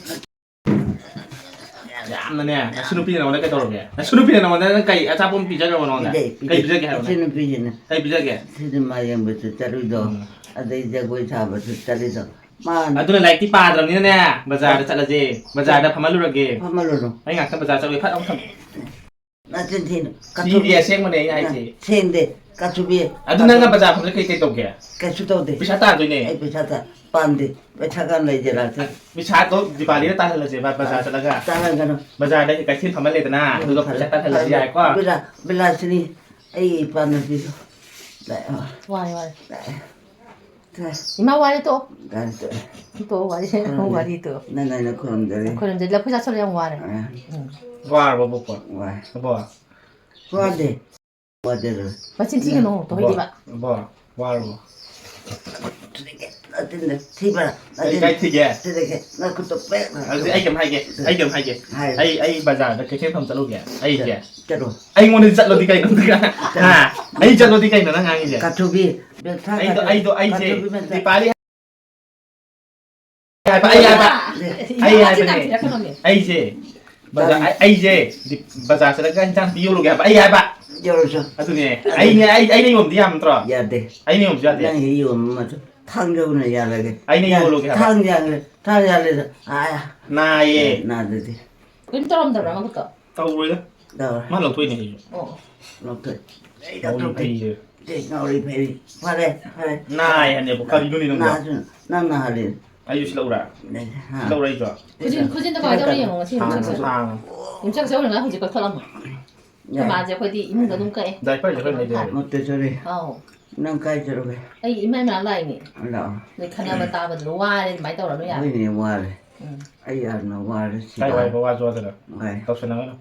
ꯌꯥꯝꯅꯅꯦ, ꯅꯁꯨ ꯅꯨꯄꯤꯅ ꯅꯉꯣꯟꯗ ꯀꯩꯗꯧꯔꯒꯦ? ꯅꯁꯨ ꯅꯨꯄꯤꯅ ꯅꯉꯣꯟꯗ ꯅꯪ ꯀꯩ ꯑꯆꯥꯄꯣꯠ ꯑꯃ ꯄꯤꯖꯈ꯭ꯔꯕ ꯅꯉꯣꯟꯗ? ꯄꯤꯖꯩ, ꯄꯤꯖꯩ꯫ ꯀꯩ ꯄꯤꯖꯒꯦ ꯍꯥꯏꯔꯣꯅꯦ? ꯏꯆꯟ ꯅꯨꯄꯤꯁꯤꯅ ꯀꯩ ꯄꯤꯖꯒꯦ? ꯁꯤꯅꯦꯃꯥ ꯌꯦꯡꯕꯁꯨ ꯆꯠꯂꯨꯏꯗꯣ, ꯎꯝ꯫ ꯑꯗꯩ ꯖꯒꯣꯏ ꯁꯥꯕꯁꯨ ꯆꯠꯂꯤꯗꯣ꯫ ꯃꯥꯅ ꯑꯗꯨꯅ ꯂꯥꯏꯔꯤꯛꯇꯤ ꯄꯥꯗ꯭ꯔꯕꯅꯤꯅꯅꯦ, ꯕꯖꯥꯔꯗ ꯆꯠꯂꯁꯦ, ꯕꯖꯥꯔꯗ ꯐꯝꯍꯜꯂꯨꯔꯒꯦ꯫ ꯐꯝꯍꯜꯂꯨꯔꯣ꯫ ꯑꯩ ꯉꯥꯛꯇ ꯕꯖꯥꯔ ꯆꯠꯂꯨꯒꯦ, ꯐꯠ ꯑꯃꯨꯛ ꯊꯝ-, ꯅꯆꯤꯟ ꯊꯤꯅꯨ꯫ ꯁꯤꯗꯤ ꯑꯁꯦꯡꯕꯅꯦ ꯑꯩꯅ ꯍꯥꯏꯁꯦ꯫ ꯁꯦꯡꯗꯦ꯫ ꯀꯥꯆꯨꯕꯤ꯫ ꯑꯗꯨ ꯅꯪꯅ ꯕꯖꯥꯔ ꯐꯝꯕꯗ ꯀꯩ ꯀꯩ ꯇꯧꯒꯦ? ꯀꯩꯁꯨ ꯇꯧꯗꯦ꯫ ꯄꯩꯁꯥ ꯇꯥꯟꯗꯣꯏꯅꯦ꯫ ꯑꯩ ꯄꯩꯁꯥ ꯇꯥ-, ꯄꯥꯟꯗꯦ꯫ ꯄꯩꯁꯥ ꯀꯥꯟ ꯂꯩꯖꯔꯛꯇꯦ꯫ ꯄꯩꯁꯥꯗꯣ ꯗꯤꯄꯥꯂꯤꯗ ꯇꯥꯜꯍꯜꯂꯁꯦꯕ, ꯕꯖꯥꯔ ꯆꯠꯂꯒ꯫ ꯇꯥꯜꯍꯟꯒꯅꯨ꯫ ꯕꯖꯥꯔꯗ ꯀꯩꯊꯦꯜ ꯐꯝꯍꯜꯂꯦꯗꯅ, ꯎꯝ, ꯑꯗꯨꯒ ꯐꯔꯦ, ꯄꯩꯁꯥ ꯇꯥꯜꯍꯜꯂꯁꯨ ꯐꯔꯦ꯫ ꯌꯥꯏꯀꯣ꯫ ꯕꯤꯂꯥ-, ꯕꯤꯂꯥꯁꯤꯅꯤ, ꯑꯩꯒꯤ ꯏꯄꯥ ꯅꯨꯄꯤꯗꯣ꯫ ꯂꯥꯛꯑꯦ꯫ ꯋꯥꯔꯦ, ꯋꯥꯔꯦ꯫ ꯂꯥꯛꯑꯦ꯫ ꯏꯃꯥ, ꯋꯥꯔꯦ, ꯇꯣꯛꯑꯣ꯫ ꯂꯥꯛꯑꯦ, ꯇꯣꯛꯑꯦ꯫ ꯇꯣꯛꯑꯣ, ꯋꯥꯔꯤ, ꯈꯨꯔꯨꯝꯖꯔꯤ꯫ ꯋꯥꯔꯤ ꯇꯣꯛꯑꯣ꯫ ꯅꯪ ꯑꯩꯅ ꯈꯨꯔꯨꯝꯖꯔꯤ꯫ ꯈꯨꯔꯨꯝꯖꯔꯤ꯫ ꯂꯐꯨ ꯆꯥꯁꯜꯂꯨ, ꯌꯥꯝ ꯋꯥꯔꯦ꯫ ꯑ꯫ ꯎꯝ꯫ ꯋꯥꯔꯕꯣ, ꯕꯣꯛꯄ? ꯋꯥꯏ꯫ ꯕꯣ꯫ ꯋꯥꯗꯦ꯫ ꯋꯥꯗꯦ꯫ ꯃꯆꯤꯟ ꯊꯤꯒꯅꯨ, ꯕꯣ꯫ ꯇꯧꯍꯩꯗꯦꯕ꯫ ꯕꯣ꯫ ꯋꯥꯔꯕꯣ? ꯅꯆꯤꯟꯗꯣ ꯊꯤꯕ꯭ꯔꯥ? ꯀꯩ, ꯅꯆꯤꯟ ꯀꯥꯏ ꯊꯤꯒꯦ? ꯊꯤꯔꯒꯦ꯫ ꯅꯈꯨꯠꯇꯣ ꯄꯦꯛ ꯑꯗꯨꯗꯤ ꯑꯩ ꯀꯩꯝ ꯍꯥꯏꯒꯦ, ꯑꯩ ꯀꯩꯝ ꯍꯥꯏꯒꯦ꯫ ꯍꯥꯏ꯫ ꯑꯩ, ꯑꯩ ꯕꯖꯥꯔꯗ ꯀꯩꯊꯦꯜ ꯐꯝ ꯆꯠꯂꯨꯒꯦ, ꯑꯩꯁꯦ꯫ ꯆꯠꯂꯣ꯫ ꯑꯩꯉꯣꯟꯗ ꯆꯠꯂꯣꯗꯤ ꯀꯩꯅꯣ? ꯍꯥ? ꯑꯩ ꯆꯠꯂꯣꯗꯤ ꯀꯩꯅꯣ ꯅꯪ ꯉꯥꯡꯉꯤꯁꯦ? ꯀꯥꯊꯨꯕꯤ, ꯕꯦꯊꯥ ꯑꯩꯗꯣ, ꯀꯥꯊꯨꯕꯤ, ꯑꯩꯗꯣ, ꯑꯩꯁꯦ ꯀꯥꯊꯨꯕꯤ ꯃꯆꯥ꯫ ꯗꯤꯄꯥꯂꯤ ꯍꯥꯏꯕ, ꯑꯩ ꯍꯥꯏꯕ꯫ ꯑꯩ ꯍꯥꯏꯕꯅꯦ꯫ ꯑꯩꯁꯦ ꯕꯖꯥꯔ, ꯑꯩ, ꯑꯩꯁꯦ ꯗꯤ-, ꯕꯖꯥꯔ ꯆꯠꯂꯒ ꯏꯟꯁꯥꯡ ꯅꯥꯄꯤ ꯌꯣꯜꯂꯨꯒꯦ ꯍꯥꯏꯕ, ꯑꯩ ꯍꯥꯏꯕ꯫ ꯌꯧꯔꯁꯨ꯫ ꯑꯗꯨꯅꯦ꯫ ꯑꯗꯨꯅꯦ꯫ ꯑꯩꯅꯦ, ꯑꯩ, ꯑꯩꯅ ꯌꯣꯟꯕꯗꯤ ꯌꯥꯕ ꯅꯠꯇ꯭ꯔꯣ? ꯌꯥꯗꯦ꯫ ꯑꯩꯅ ꯌꯣꯟꯕꯁꯨ ꯌꯥꯗꯦ꯫ ꯅꯪ ꯍꯦꯛ ꯌꯣꯟꯕ ꯃꯇꯝ ꯊꯥꯡꯖꯧꯅ ꯌꯥꯜꯂꯒꯦ꯫ ꯑꯩꯅ ꯌꯥ-, ꯌꯣꯜꯂꯨꯒꯦ ꯍꯥꯏꯕ꯫ ꯊꯥꯡ ꯌꯥꯜꯂꯦ, ꯊꯥꯡ ꯌꯥꯜꯂꯦꯗ꯫ ꯑꯥ, ꯅꯥꯏꯌꯦ꯫ ꯅꯥꯗꯗꯤ꯫ ꯀꯔꯤꯝ ꯇꯧꯔꯝꯗꯕ꯭ꯔꯥ ꯃꯈꯨꯠꯇꯣ? ꯇꯧꯔꯣꯏꯗ꯫ ꯇꯧꯔꯦ꯫ ꯃꯥ ꯂꯧꯊꯣꯛꯏꯅꯦ ꯁꯤꯁꯨ꯫ ꯑꯣ꯫ ꯂꯧꯊꯣꯛꯑꯦ꯫ ꯑꯩ ꯉꯥꯎꯔꯤ ꯂꯧꯊꯣꯛꯑꯦ꯫ ꯐꯩꯌꯦ꯫ ꯑꯩ ꯉꯥꯎꯔꯤ ꯐꯩ꯫ ꯐꯔꯦ, ꯐꯔꯦ꯫ ꯅꯥꯏ ꯍꯥꯏꯅꯦꯕ, ꯀꯔꯤꯅꯣꯅꯦ ꯅꯪꯕꯣ? ꯅꯥꯁꯨ ꯅꯪ ꯅꯥꯍꯜꯂꯦ꯫ ꯑꯩꯁꯨ ꯁꯤ ꯂꯧꯔꯥ? ꯂꯩ, ꯍꯥ꯫ ꯁꯤ ꯂꯧꯔꯥ ꯑꯩꯁꯨ? ꯈꯨꯖꯤꯟ, ꯈꯨꯖꯤꯟꯗꯣ ꯀꯃꯥꯏꯅ ꯇꯧꯔꯤ ꯌꯦꯡꯉꯣ, ꯉꯁꯤ ꯁꯥꯡꯉꯦ, ꯌꯨꯝꯁꯛꯁꯦ꯫ ꯁꯥꯡꯉꯦ꯫ ꯌꯨꯝꯁꯛꯁꯦ ꯍꯧꯔꯒ ꯍꯧꯖꯤꯛ ꯀꯛꯊꯠꯂꯝꯃꯣ꯫ ꯑꯩꯈꯣꯏ ꯌꯥꯏ꯫ ꯃꯥꯁꯦ ꯑꯩꯈꯣꯏꯗꯤ ꯏꯃꯨꯡꯗ ꯑꯗꯨꯝ ꯀꯛꯑꯦ꯫ ꯗꯥꯏꯄꯔꯁꯦ ꯈꯔ ꯂꯩꯖꯔꯦ꯫ ꯃꯨꯠꯇ ꯆꯠꯂꯦ꯫ ꯑꯥꯎ꯫ ꯅꯪ ꯀꯥꯏ ꯆꯠꯂꯨꯒꯦ? ꯑꯩ ꯏꯃꯥ ꯏꯃꯥ ꯂꯥꯛꯏꯅꯦ꯫ ꯂꯥꯛꯑꯣ꯫ ꯅꯣꯏ ꯈꯠꯅꯕ ꯇꯥꯕꯗꯨꯗ ꯋꯥꯔꯦ ꯑꯗꯨꯃꯥꯏꯅ ꯇꯧꯔꯅꯨ ꯌꯥꯔꯦ꯫ ꯍꯣꯏꯅꯦ, ꯋꯥꯔꯦ꯫ ꯎꯝ꯫ ꯑꯩ ꯌꯥꯝꯅ ꯋꯥꯔꯦ ꯁꯤꯗ꯫ ꯀꯥꯏ ꯋꯥꯏꯕ ꯋꯥꯁꯨ ꯋꯥꯗꯅ? ꯋꯥꯏ꯫ ꯇꯧꯁꯟꯅꯒꯅꯨ꯫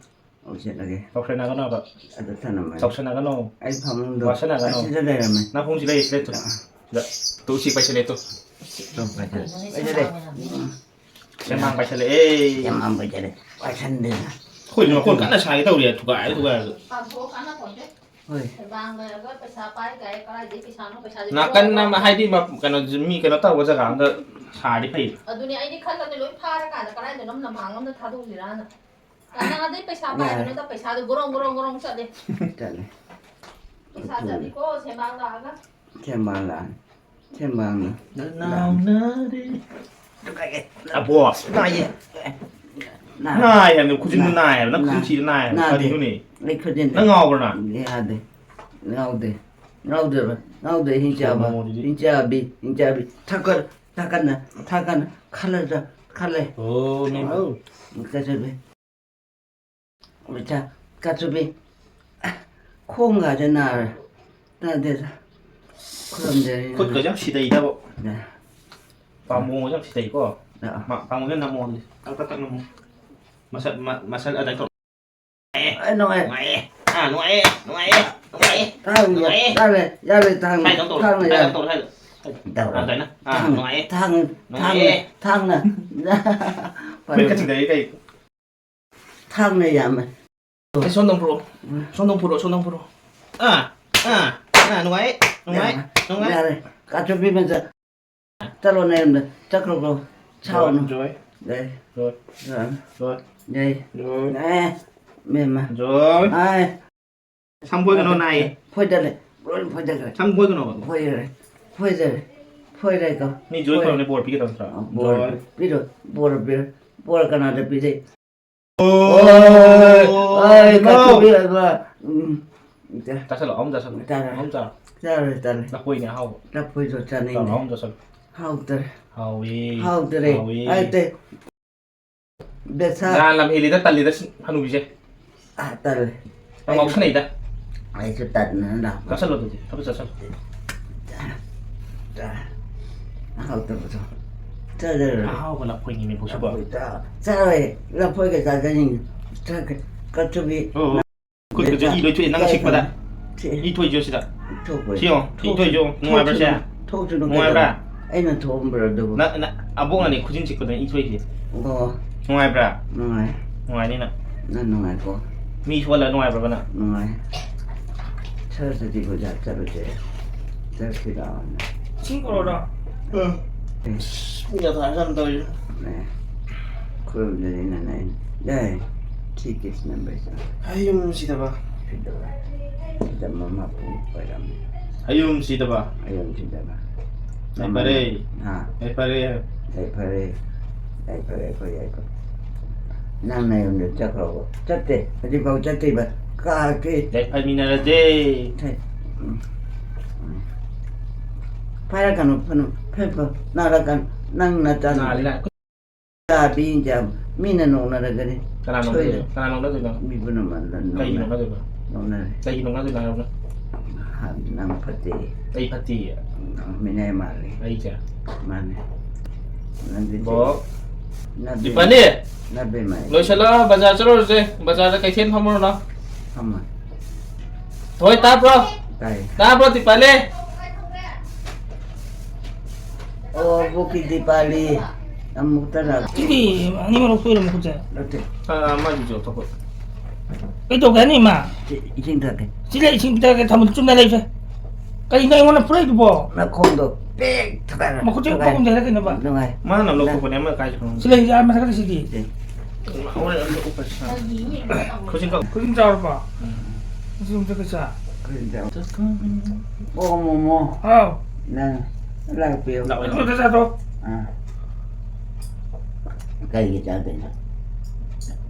ꯂꯧꯁꯤꯜꯂꯒꯦ꯫ ꯇꯧꯁꯟꯅꯒꯅꯣꯕ꯫ ꯑꯗꯨ ꯊꯅꯝꯃꯦ꯫ ꯇꯧꯁꯟꯅꯒꯅꯣ꯫ ꯑꯩ ꯐꯃꯨꯡꯗꯣ ꯋꯥꯁꯟꯅꯒꯅꯣ꯫ ꯑꯁꯤꯗ ꯂꯩꯔꯝꯃꯦ꯫ ꯅꯥꯀꯣꯡꯁꯤ ꯂꯩ, ꯁꯤꯗ ꯇꯨ꯫ ꯑꯥ꯫ ꯁꯤꯗ꯫ ꯇꯨ, ꯁꯤ ꯄꯥꯏꯁꯤꯜꯂꯦ, ꯇꯨ꯫ ꯇꯨ ꯄꯥꯏꯁꯤꯜꯂꯦ꯫ ꯄꯥꯏꯁꯤꯜꯂꯦ꯫ ꯁꯦꯝꯃꯥꯡ ꯄꯥꯏꯁꯤꯜꯂꯦ꯫ ꯁꯦꯝꯃꯥꯡ ꯄꯥꯏꯁꯜꯂꯦ꯫ ꯑꯦ꯫ ꯁꯦꯝꯃꯥꯡ ꯄꯥꯏꯁꯤꯜꯂꯦ꯫ ꯄꯥꯏꯁꯟꯗꯦꯅ꯫ ꯑꯩꯈꯣꯏ ꯃꯈꯣꯟ ꯀꯟꯅ ꯁꯥꯒꯦ ꯇꯧꯔꯤ, ꯊꯨꯒꯥꯏ, ꯊꯨꯒꯥꯏꯔꯒ꯫ ꯄꯥꯟꯊꯣꯛꯑ ꯀꯥꯟꯅꯄꯣꯟꯇꯦ꯫ ꯍꯣꯏ꯫ ꯁꯦꯝꯃꯥꯡ ꯂꯩꯔꯒ ꯄꯩꯁꯥ ꯄꯥꯏ ꯀꯥꯏ, ꯀꯔꯥꯏꯗꯩ ꯄꯩꯁꯥꯅꯣ, ꯄꯩꯁꯥꯁꯦ ꯅꯥꯀꯟ ꯄꯤꯔꯛꯑꯣ꯫ ꯑꯃ, ꯍꯥꯏꯗꯤ, ꯃ-, ꯀꯩꯅꯣ, ꯃꯤ ꯀꯩꯅꯣ ꯇꯧꯕ ꯖꯒꯥ ꯑꯝꯗ ꯁꯥꯔꯗꯤ ꯐꯩ꯫ ꯑꯗꯨꯅꯦ, ꯑꯩꯗꯤ ꯈꯜꯂꯕꯅꯦ, ꯂꯣꯏ ꯐꯥꯔꯀꯥꯟꯗ ꯀꯗꯥꯏꯗꯅꯣꯝ ꯂꯝꯍꯥꯡ ꯑꯝꯗ ꯊꯥꯗꯣꯛꯎꯁꯤꯔꯥꯅ꯫ ꯀꯅꯥꯗꯩ ꯄꯩꯁꯥ ꯄꯥꯏꯕꯅꯣꯗ, ꯌꯥꯔꯦ꯫ ꯄꯩꯁꯥꯗꯣ ꯒꯣꯔꯣꯡ, ꯒꯣꯔꯣꯡ, ꯒꯣꯔꯣꯡ ꯆꯠꯂꯦ꯫ ꯆꯠꯂꯦ꯫ ꯄꯩꯁꯥ ꯆꯠꯂꯤꯀꯣ, ꯁꯦꯝꯕꯥꯡ ꯂꯥꯛꯑꯒ꯫ ꯁꯦꯝꯕꯥꯡ ꯂꯥꯛꯑꯅꯤ꯫ ꯁꯦꯝꯕꯥꯡꯅ ꯅꯥꯎꯅꯔꯦ꯫ ꯇꯨ ꯀꯥꯏꯒꯦ꯫ ꯑꯕꯣ꯫ ꯅꯥꯏꯌꯦ꯫ ꯅꯥꯏ꯫ ꯅꯥꯏ ꯍꯥꯏꯕꯅꯦ, ꯈꯨꯖꯤꯟꯗꯨ ꯅꯥꯏ ꯍꯥꯏꯕ, ꯅꯪ ꯈꯨꯖꯤꯟ ꯅꯥꯏ꯫ ꯊꯤꯗꯨ ꯅꯥꯏ ꯍꯥꯏꯕ, ꯅꯥꯗꯦ꯫ ꯀꯔꯤꯅꯣꯅꯦ? ꯑꯩ ꯈꯨꯖꯤꯟꯗꯣ ꯅꯪ ꯉꯥꯎꯕ꯭ꯔꯣ ꯅꯪ? ꯌꯥꯗꯦ꯫ ꯉꯥꯎꯗꯦ꯫ ꯉꯥꯎꯗꯦꯕ꯫ ꯉꯥꯎꯗꯦ꯫ ꯍꯤꯡꯆꯥꯕ꯫ ꯃꯣꯃꯣꯗꯨꯗꯤ꯫ ꯍꯤꯡꯆꯥꯕꯤ꯫ ꯍꯤꯡꯆꯥꯕꯤ꯫ ꯊꯥꯀꯠ-, ꯊꯥꯀꯠꯅ꯫ ꯊꯥꯀꯠꯅ꯫ ꯈꯜꯂꯗ꯫ ꯈꯜꯂꯦ꯫ ꯑꯣ, ꯃꯦꯝ꯫ ꯑꯧ꯫ ꯀꯥꯆꯨꯕꯤ꯫ ꯃꯆꯥ꯫ ꯀꯥꯆꯨꯕꯤ꯫ ꯈꯣꯡꯒꯁꯦ ꯅꯥꯔꯦ꯫ ꯇꯥꯗꯦꯗ꯫ ꯈꯨꯔꯨꯝꯖꯔꯤ꯫ ꯈꯨꯠꯀꯁꯦ ꯌꯥꯝ ꯁꯤꯗꯩꯗꯕꯣ꯫ ꯅꯦ꯫ ꯄꯥꯝꯕꯣꯝꯒꯁꯦ ꯌꯥꯝ ꯁꯤꯗꯩꯀꯣ꯫ ꯑꯥ꯫ ꯃꯥ-, ꯄꯥꯝꯕꯣꯝꯁꯦ ꯅꯝꯃꯣ ꯑꯗꯨꯗꯤ꯫ ꯇꯛ, ꯇꯛ, ꯇꯛ ꯅꯝꯃꯣ꯫ ꯃꯁꯜ-, ꯃ-, ꯃꯁꯜ ꯑꯗꯥꯏ ꯇꯧ꯫ ꯑꯦ, ꯅꯨꯡꯉꯥꯏ꯫ ꯅꯨꯡꯉꯥꯏꯌꯦ꯫ ꯑꯥ, ꯅꯨꯡꯉꯥꯏꯌꯦ꯫ ꯅꯨꯡꯉꯥꯏꯌꯦ꯫ ꯅꯨꯡꯉꯥꯏꯌꯦ꯫ ꯊꯥꯡꯅ ꯅꯨꯡꯉꯥꯏꯌꯦ꯫ ꯌꯥꯔꯦ, ꯌꯥꯔꯦ, ꯊꯥꯡꯅ꯫ ꯁ꯭ꯋꯥꯏꯗ ꯑꯃꯨꯛ ꯇꯧꯔꯣ꯫ ꯊꯥꯡꯅ ꯁ꯭ꯋꯥꯏꯗ ꯌꯥꯔꯦ꯫ ꯑꯃꯨꯛ ꯇꯧꯔꯣ, ꯁ꯭ꯋꯥꯏꯗ꯫ ꯁ꯭ꯋꯥꯏꯗ꯫ ꯇꯧꯔꯣ꯫ ꯑꯥ, ꯑꯗꯥꯏꯅ꯫ ꯑꯥ, ꯊꯥꯡꯅ, ꯅꯨꯡꯉꯥꯏꯌꯦ꯫ ꯊꯥꯡꯅ, ꯅꯨꯡꯉꯥꯏꯌꯦ꯫ ꯊꯥꯡꯅ, ꯊꯥꯡꯅ꯫ ꯐꯨꯔꯤꯠꯀ ꯆꯤꯡꯊꯔꯦ ꯀꯩ? ꯊꯥꯡꯅ ꯌꯥꯝꯃꯦ꯫ ꯑꯦ, ꯁꯣꯝꯗ ꯑꯃꯨꯛ ꯄꯨꯔꯛꯑꯣ꯫ ꯎꯝ꯫ ꯁꯣꯝꯗ ꯑꯃꯨꯛ ꯄꯨꯔꯛꯑꯣ, ꯁꯣꯝꯗ ꯑꯃꯨꯛ ꯄꯨꯔꯛꯑꯣ꯫ ꯑꯥ, ꯑꯥ, ꯑꯥ, ꯅꯨꯡꯉꯥꯏꯌꯦ, ꯅꯨꯡꯉꯥꯏꯌꯦ, ꯌꯥꯔꯦ, ꯅꯨꯡꯉꯥꯏꯌꯦ꯫ ꯌꯥꯔꯦ꯫ ꯀꯥꯆꯨꯕꯤ ꯃꯆꯥ꯫ ꯆꯠꯂꯣ ꯅꯌꯨꯝꯗ꯫ ꯆꯠꯈ꯭ꯔꯣ, ꯈ꯭ꯔꯣ꯫ ꯁꯥꯎꯅꯨ꯫ ꯖꯣꯏ꯫ ꯖꯣꯏ꯫ ꯖꯣꯏ꯫ ꯖꯣꯏ꯫ ꯖꯣꯏ꯫ ꯖꯣꯏ꯫ ꯑꯦ, ꯃꯦꯝꯃ꯫ ꯖꯣꯏ꯫ ꯑꯥꯏ꯫ ꯁꯝ ꯐꯣꯏꯒꯅꯣ, ꯅꯥꯏꯌꯦ꯫ ꯐꯣꯏꯗꯠꯂꯦ꯫ ꯂꯣꯏ ꯐꯣꯏꯗꯠꯈ꯭ꯔꯦ꯫ ꯁꯝ ꯐꯣꯏꯒꯅꯣꯕ꯫ ꯐꯣꯏꯔꯦ꯫ ꯐꯣꯏꯖꯔꯦ꯫ ꯐꯣꯏꯔꯦꯀꯣ꯫ ꯃꯤ ꯖꯣꯏ ꯐꯣꯏꯔꯦ꯫ ꯐꯕꯅꯦ, ꯕꯣꯔ ꯄꯤꯒꯗꯕ ꯅꯠꯇ꯭ꯔꯣ? ꯑ, ꯕꯣꯔ ꯖꯣꯏ꯫ ꯄꯤꯔꯣ꯫ ꯕꯣꯔ ꯄꯤꯔꯣ꯫ ꯕꯣꯔ ꯀꯅꯥꯗ ꯄꯤꯖꯩ? ꯑꯣ, ꯑꯣꯏ, ꯑꯣꯏ, ꯅꯣ꯫ ꯀꯥꯊꯣꯛꯄꯤꯔꯒ, ꯎꯝ, ꯆꯥꯁꯜꯂꯣ, ꯑꯍꯨꯝ ꯆꯥꯁꯜꯂꯣ꯫ ꯆꯥꯔꯦ꯫ ꯑꯍꯨꯝ ꯆꯥꯔꯣ꯫ ꯆꯥꯔꯦ, ꯆꯥꯔꯦ꯫ ꯂꯐꯣꯏꯅꯦ, ꯑꯍꯥꯎꯕ꯫ ꯂꯐꯣꯏꯗꯣ ꯆꯥꯅꯤꯡꯉꯦ꯫ ꯆꯥꯔꯣ, ꯑꯍꯨꯝ ꯆꯥꯁꯜꯂꯣ꯫ ꯍꯥꯎꯇꯔꯦ꯫ ꯍꯥꯎꯋꯤ꯫ ꯍꯥꯎꯇꯔꯦ꯫ ꯍꯥꯎꯋꯤ꯫ ꯍꯥꯎꯇꯦ꯫ ꯕꯦꯁꯥ꯫ ꯅꯍꯥꯟ ꯂꯝ ꯍꯦꯜꯂꯤꯗ, ꯇꯜꯂꯤꯗ ꯁꯤ ꯍꯅꯨꯕꯤꯁꯦ꯫ ꯑꯥ, ꯇꯜꯂꯦ꯫ ꯌꯥꯝ ꯉꯥꯎꯁꯟꯅꯩꯗ꯫ ꯑꯩꯁꯨ ꯇꯟꯗꯅ ꯂꯥꯛꯄ꯫ ꯆꯥꯁꯜꯂꯣ ꯑꯗꯨꯗꯤ, ꯈꯔ ꯆꯥꯁꯜꯂꯣ꯫ ꯆꯥ-, ꯆꯥ-, ꯍꯥꯎꯇꯕꯗꯣ꯫ ꯆꯥꯖꯔꯣꯏ꯫ ꯑꯍꯥꯎꯕ ꯂꯐꯣꯏꯅꯤꯅꯦ ꯄꯨꯁꯤꯀꯣ꯫ ꯂꯐꯣꯏ ꯆꯥ-, ꯆꯥꯔꯣꯏ꯫ ꯂꯐꯣꯏꯒ ꯆꯥꯖꯅꯤꯡꯗꯦ꯫ ꯆꯥꯒꯦ꯫ ꯀꯆꯨꯕꯤ꯫ ꯑꯣ, ꯑꯣ꯫ ꯈꯨꯠꯀꯁꯦ ꯏ ꯂꯣꯏ ꯊꯣꯛꯑꯦ, ꯅꯪ ꯆꯥꯏ ꯁꯤꯛꯄꯗ꯫ ꯊꯝꯃꯦ꯫ ꯏ ꯊꯣꯛꯏꯁꯦ ꯁꯤꯗ꯫ ꯊꯣꯛꯄꯅꯤ꯫ ꯁꯤ ꯌꯦꯡꯉꯣ, ꯏ ꯊꯣꯛꯏꯁꯦ ꯎ-, ꯅꯨꯡꯉꯥꯏꯕ꯭ꯔꯥ ꯁꯦ? ꯊꯣꯛꯁꯅꯨ, ꯊꯣꯛꯁꯅꯨ ꯅꯨꯡꯉꯥꯏꯕ꯭ꯔꯥ? ꯀꯩꯗꯧꯔꯒꯦ? ꯑꯩꯅ ꯊꯣꯛꯑꯝꯕ꯭ꯔꯣ ꯑꯗꯨꯕꯨ? ꯅ-, ꯅ-, ꯑꯕꯣꯛꯅꯅꯦ ꯈꯨꯖꯤꯟ ꯁꯤꯛꯄꯗꯅꯦ ꯏ ꯊꯣꯛꯏꯁꯦ꯫ ꯑꯣ꯫ ꯅꯨꯡꯉꯥꯏꯕ꯭ꯔꯥ? ꯅꯨꯡꯉꯥꯏ꯫ ꯅꯨꯡꯉꯥꯏꯅꯤꯅ꯫ ꯅꯪ ꯅꯨꯡꯉꯥꯏꯀꯣ? ꯃꯤ ꯁꯣꯜꯂ ꯅꯨꯡꯉꯥꯏꯕ꯭ꯔꯕ ꯅꯪ? ꯅꯨꯡꯉꯥꯏ꯫ ꯁꯔꯁ꯭ꯋꯇꯤ ꯄꯨꯖꯥ ꯆꯠꯂꯨꯁꯦ꯫ ꯆꯠꯁꯤ ꯂꯥꯛꯑꯣꯅꯦ꯫ ꯏꯁꯤꯡ ꯄꯨꯔꯛꯑꯣꯔꯣ? ꯑꯦ꯫ ꯑꯁ, ꯄꯨꯡ ꯀꯌꯥ ꯇꯥꯔꯖꯥꯠꯅꯣ ꯇꯧꯔꯤꯁꯦ? ꯅꯦ꯫ ꯈꯨꯔꯨꯝꯖꯔꯤ ꯅꯅꯦ꯫ ꯌꯥꯏ꯫ ꯁꯤ ꯀꯦꯁ ꯅꯝꯕꯔꯁꯦ꯫ ꯍꯌꯨꯝ ꯁꯤꯗꯕ꯫ ꯁꯤꯗꯕ꯫ ꯁꯤꯗ ꯃꯃꯥ ꯄꯨ ꯑꯣꯏꯔꯝꯃꯦ꯫ ꯍꯌꯨꯝ ꯁꯤꯗꯕ꯫ ꯍꯌꯨꯝ ꯁꯤꯗꯕ꯫ ꯌꯥꯏꯐꯔꯦ꯫ ꯍꯥ꯫ ꯌꯥꯏꯐꯔꯦ꯫ ꯌꯥꯏꯐꯔꯦ꯫ ꯌꯥꯏꯐꯔꯦ ꯑꯩꯈꯣꯏ ꯌꯥꯏꯐꯔꯦ꯫ ꯅꯪ ꯅꯌꯨꯝꯗ ꯆꯠꯈ꯭ꯔꯕꯣ? ꯆꯠꯇꯦ꯫ ꯍꯧꯖꯤꯛꯐꯥꯎ ꯆꯠꯇ꯭ꯔꯤꯕ? ꯀꯥꯀꯦ꯫ ꯌꯥꯏꯐꯃꯤꯟꯅꯔꯁꯦ꯫ ꯊꯦ-, ꯎꯝ꯫ ꯎꯝ꯫ ꯐꯥꯔꯛꯀꯅꯨ, ꯐꯅꯨ, ꯐꯦ, ꯐꯦ, ꯅꯥꯔꯛꯀꯅꯨ꯫ ꯅꯪ ꯅꯆꯥ ꯅꯥꯔꯦ, ꯅꯥꯔꯦ꯫ ꯆꯥꯕꯤ ꯏꯟꯖꯥꯡ ꯃꯤꯅ ꯅꯣꯛꯅꯔꯒꯅꯤ꯫ ꯀꯅꯥ ꯁꯣꯏꯗ-, ꯅꯣꯛꯅꯗꯣꯏꯅꯣ? ꯀꯅꯥ ꯅꯣꯛꯅꯗꯣꯏꯅꯣ? ꯃꯤꯕꯨꯝꯅꯃꯛꯅ ꯀꯩꯒꯤ ꯅꯣꯛꯅꯔꯦ꯫ ꯅꯣꯛꯅꯗꯣꯏꯅꯣ? ꯅꯣꯛꯅꯔꯦ꯫ ꯀꯩꯒꯤ ꯅꯣꯛꯅꯗꯣꯏꯅꯣ ꯍꯥꯏꯔꯛꯎꯅꯦ? ꯍꯥ, ꯅꯪ ꯐꯠꯇꯦ꯫ ꯑꯩ ꯐꯠꯇꯦꯌꯦ? ꯅꯪ ꯃꯤꯅꯥꯏ ꯃꯥꯜꯂꯦ꯫ ꯑꯩꯁꯦ? ꯃꯥꯅꯦ꯫ ꯅꯪꯗꯤ ꯕꯣ꯫ ꯅꯕꯦꯝ-, ꯗꯤꯄꯥꯂꯤ! ꯅꯕꯦꯝꯃ꯫ ꯂꯣꯏꯁꯤꯜꯂꯣ, ꯕꯖꯥꯔ ꯆꯠꯂꯨꯔꯁꯦ꯫ ꯕꯖꯥꯔꯗ ꯀꯩꯊꯦꯜ ꯐꯝꯃꯨꯔꯣ ꯂꯥꯎ꯫ ꯐꯝꯃꯣ꯫ ꯊꯣꯏ, ꯇꯥꯕ꯭ꯔꯣ? ꯇꯥꯏ꯫ ꯇꯥꯕ꯭ꯔꯣ, ꯗꯤꯄꯥꯂꯤ? ꯑꯣ, ꯑꯕꯣꯛꯀꯤ ꯗꯤꯄꯥꯂꯤ꯫ ꯑꯃꯨꯛꯇ ꯂꯥꯛ-, ꯁꯤꯗꯤ ꯑꯅꯤꯃꯛ ꯂꯧꯊꯣꯛꯏꯔꯣ, ꯃꯈꯨꯠꯁꯦ? ꯅꯠꯇꯦ꯫ ꯑ, ꯑꯃꯗꯨꯁꯨ ꯂꯧꯊꯣꯛꯈꯣ꯫ ꯀꯩ ꯇꯧꯒꯦ ꯍꯥꯏꯅꯣ, ꯏꯃꯥ? ꯁꯤ ꯏꯁꯤꯡ ꯊꯛꯀꯦ꯫ ꯁꯤ ꯂꯩ, ꯏꯁꯤꯡ ꯄꯤꯊꯛꯀꯦ, ꯊꯝꯃꯨ, ꯆꯨꯝꯅ ꯂꯩꯁꯦ꯫ ꯀꯩꯅꯣ ꯑꯩꯉꯣꯟꯗ ꯐꯨꯔꯛꯏꯗꯨꯕꯣ? ꯅꯈꯣꯡꯗꯣ ꯄꯦꯛ ꯊꯛꯀꯥꯏꯔꯣ꯫ ꯃꯈꯨꯠꯁꯦ ꯊꯛꯀꯥꯏꯔꯣ꯫ ꯎꯞꯄ ꯀꯨꯝꯗꯦ ꯍꯥꯏꯔꯛꯀꯅꯣꯕ꯫ ꯅꯨꯡꯉꯥꯏ꯫ ꯃꯥꯅ ꯂꯧꯊꯣꯛꯄꯅꯦ, ꯑꯃ ꯀꯥꯏ ꯆꯠꯈ꯭ꯔꯕꯅꯣ? ꯁꯤ ꯂꯩ, ꯑꯥ ꯃꯊꯛꯇ ꯁꯤꯗꯤ꯫ ꯁꯤ꯫ ꯈꯨꯖꯤꯟ ꯀꯛ-, ꯈꯨꯖꯤꯟ ꯆꯥꯎꯔꯕꯣ? ꯎꯝ꯫ ꯈꯨꯖꯤꯟ ꯑꯝꯇ ꯀꯛꯁꯦ꯫ ꯈꯨꯖꯤꯟ ꯆꯥꯎ-, ꯑꯣ, ꯃꯣꯃꯣ꯫ ꯍꯥꯎ꯫ ꯅꯪ ꯂꯥꯛꯄꯤꯌꯨ꯫ ꯂꯥꯛꯑꯣ, ꯂꯥꯛꯑꯣ꯫ ꯑꯗꯨ ꯑꯝꯇ ꯆꯥꯊꯣꯛ꯫ ꯑꯥ꯫ ꯀꯩꯒꯤ ꯆꯥꯗꯣꯏꯅꯣ?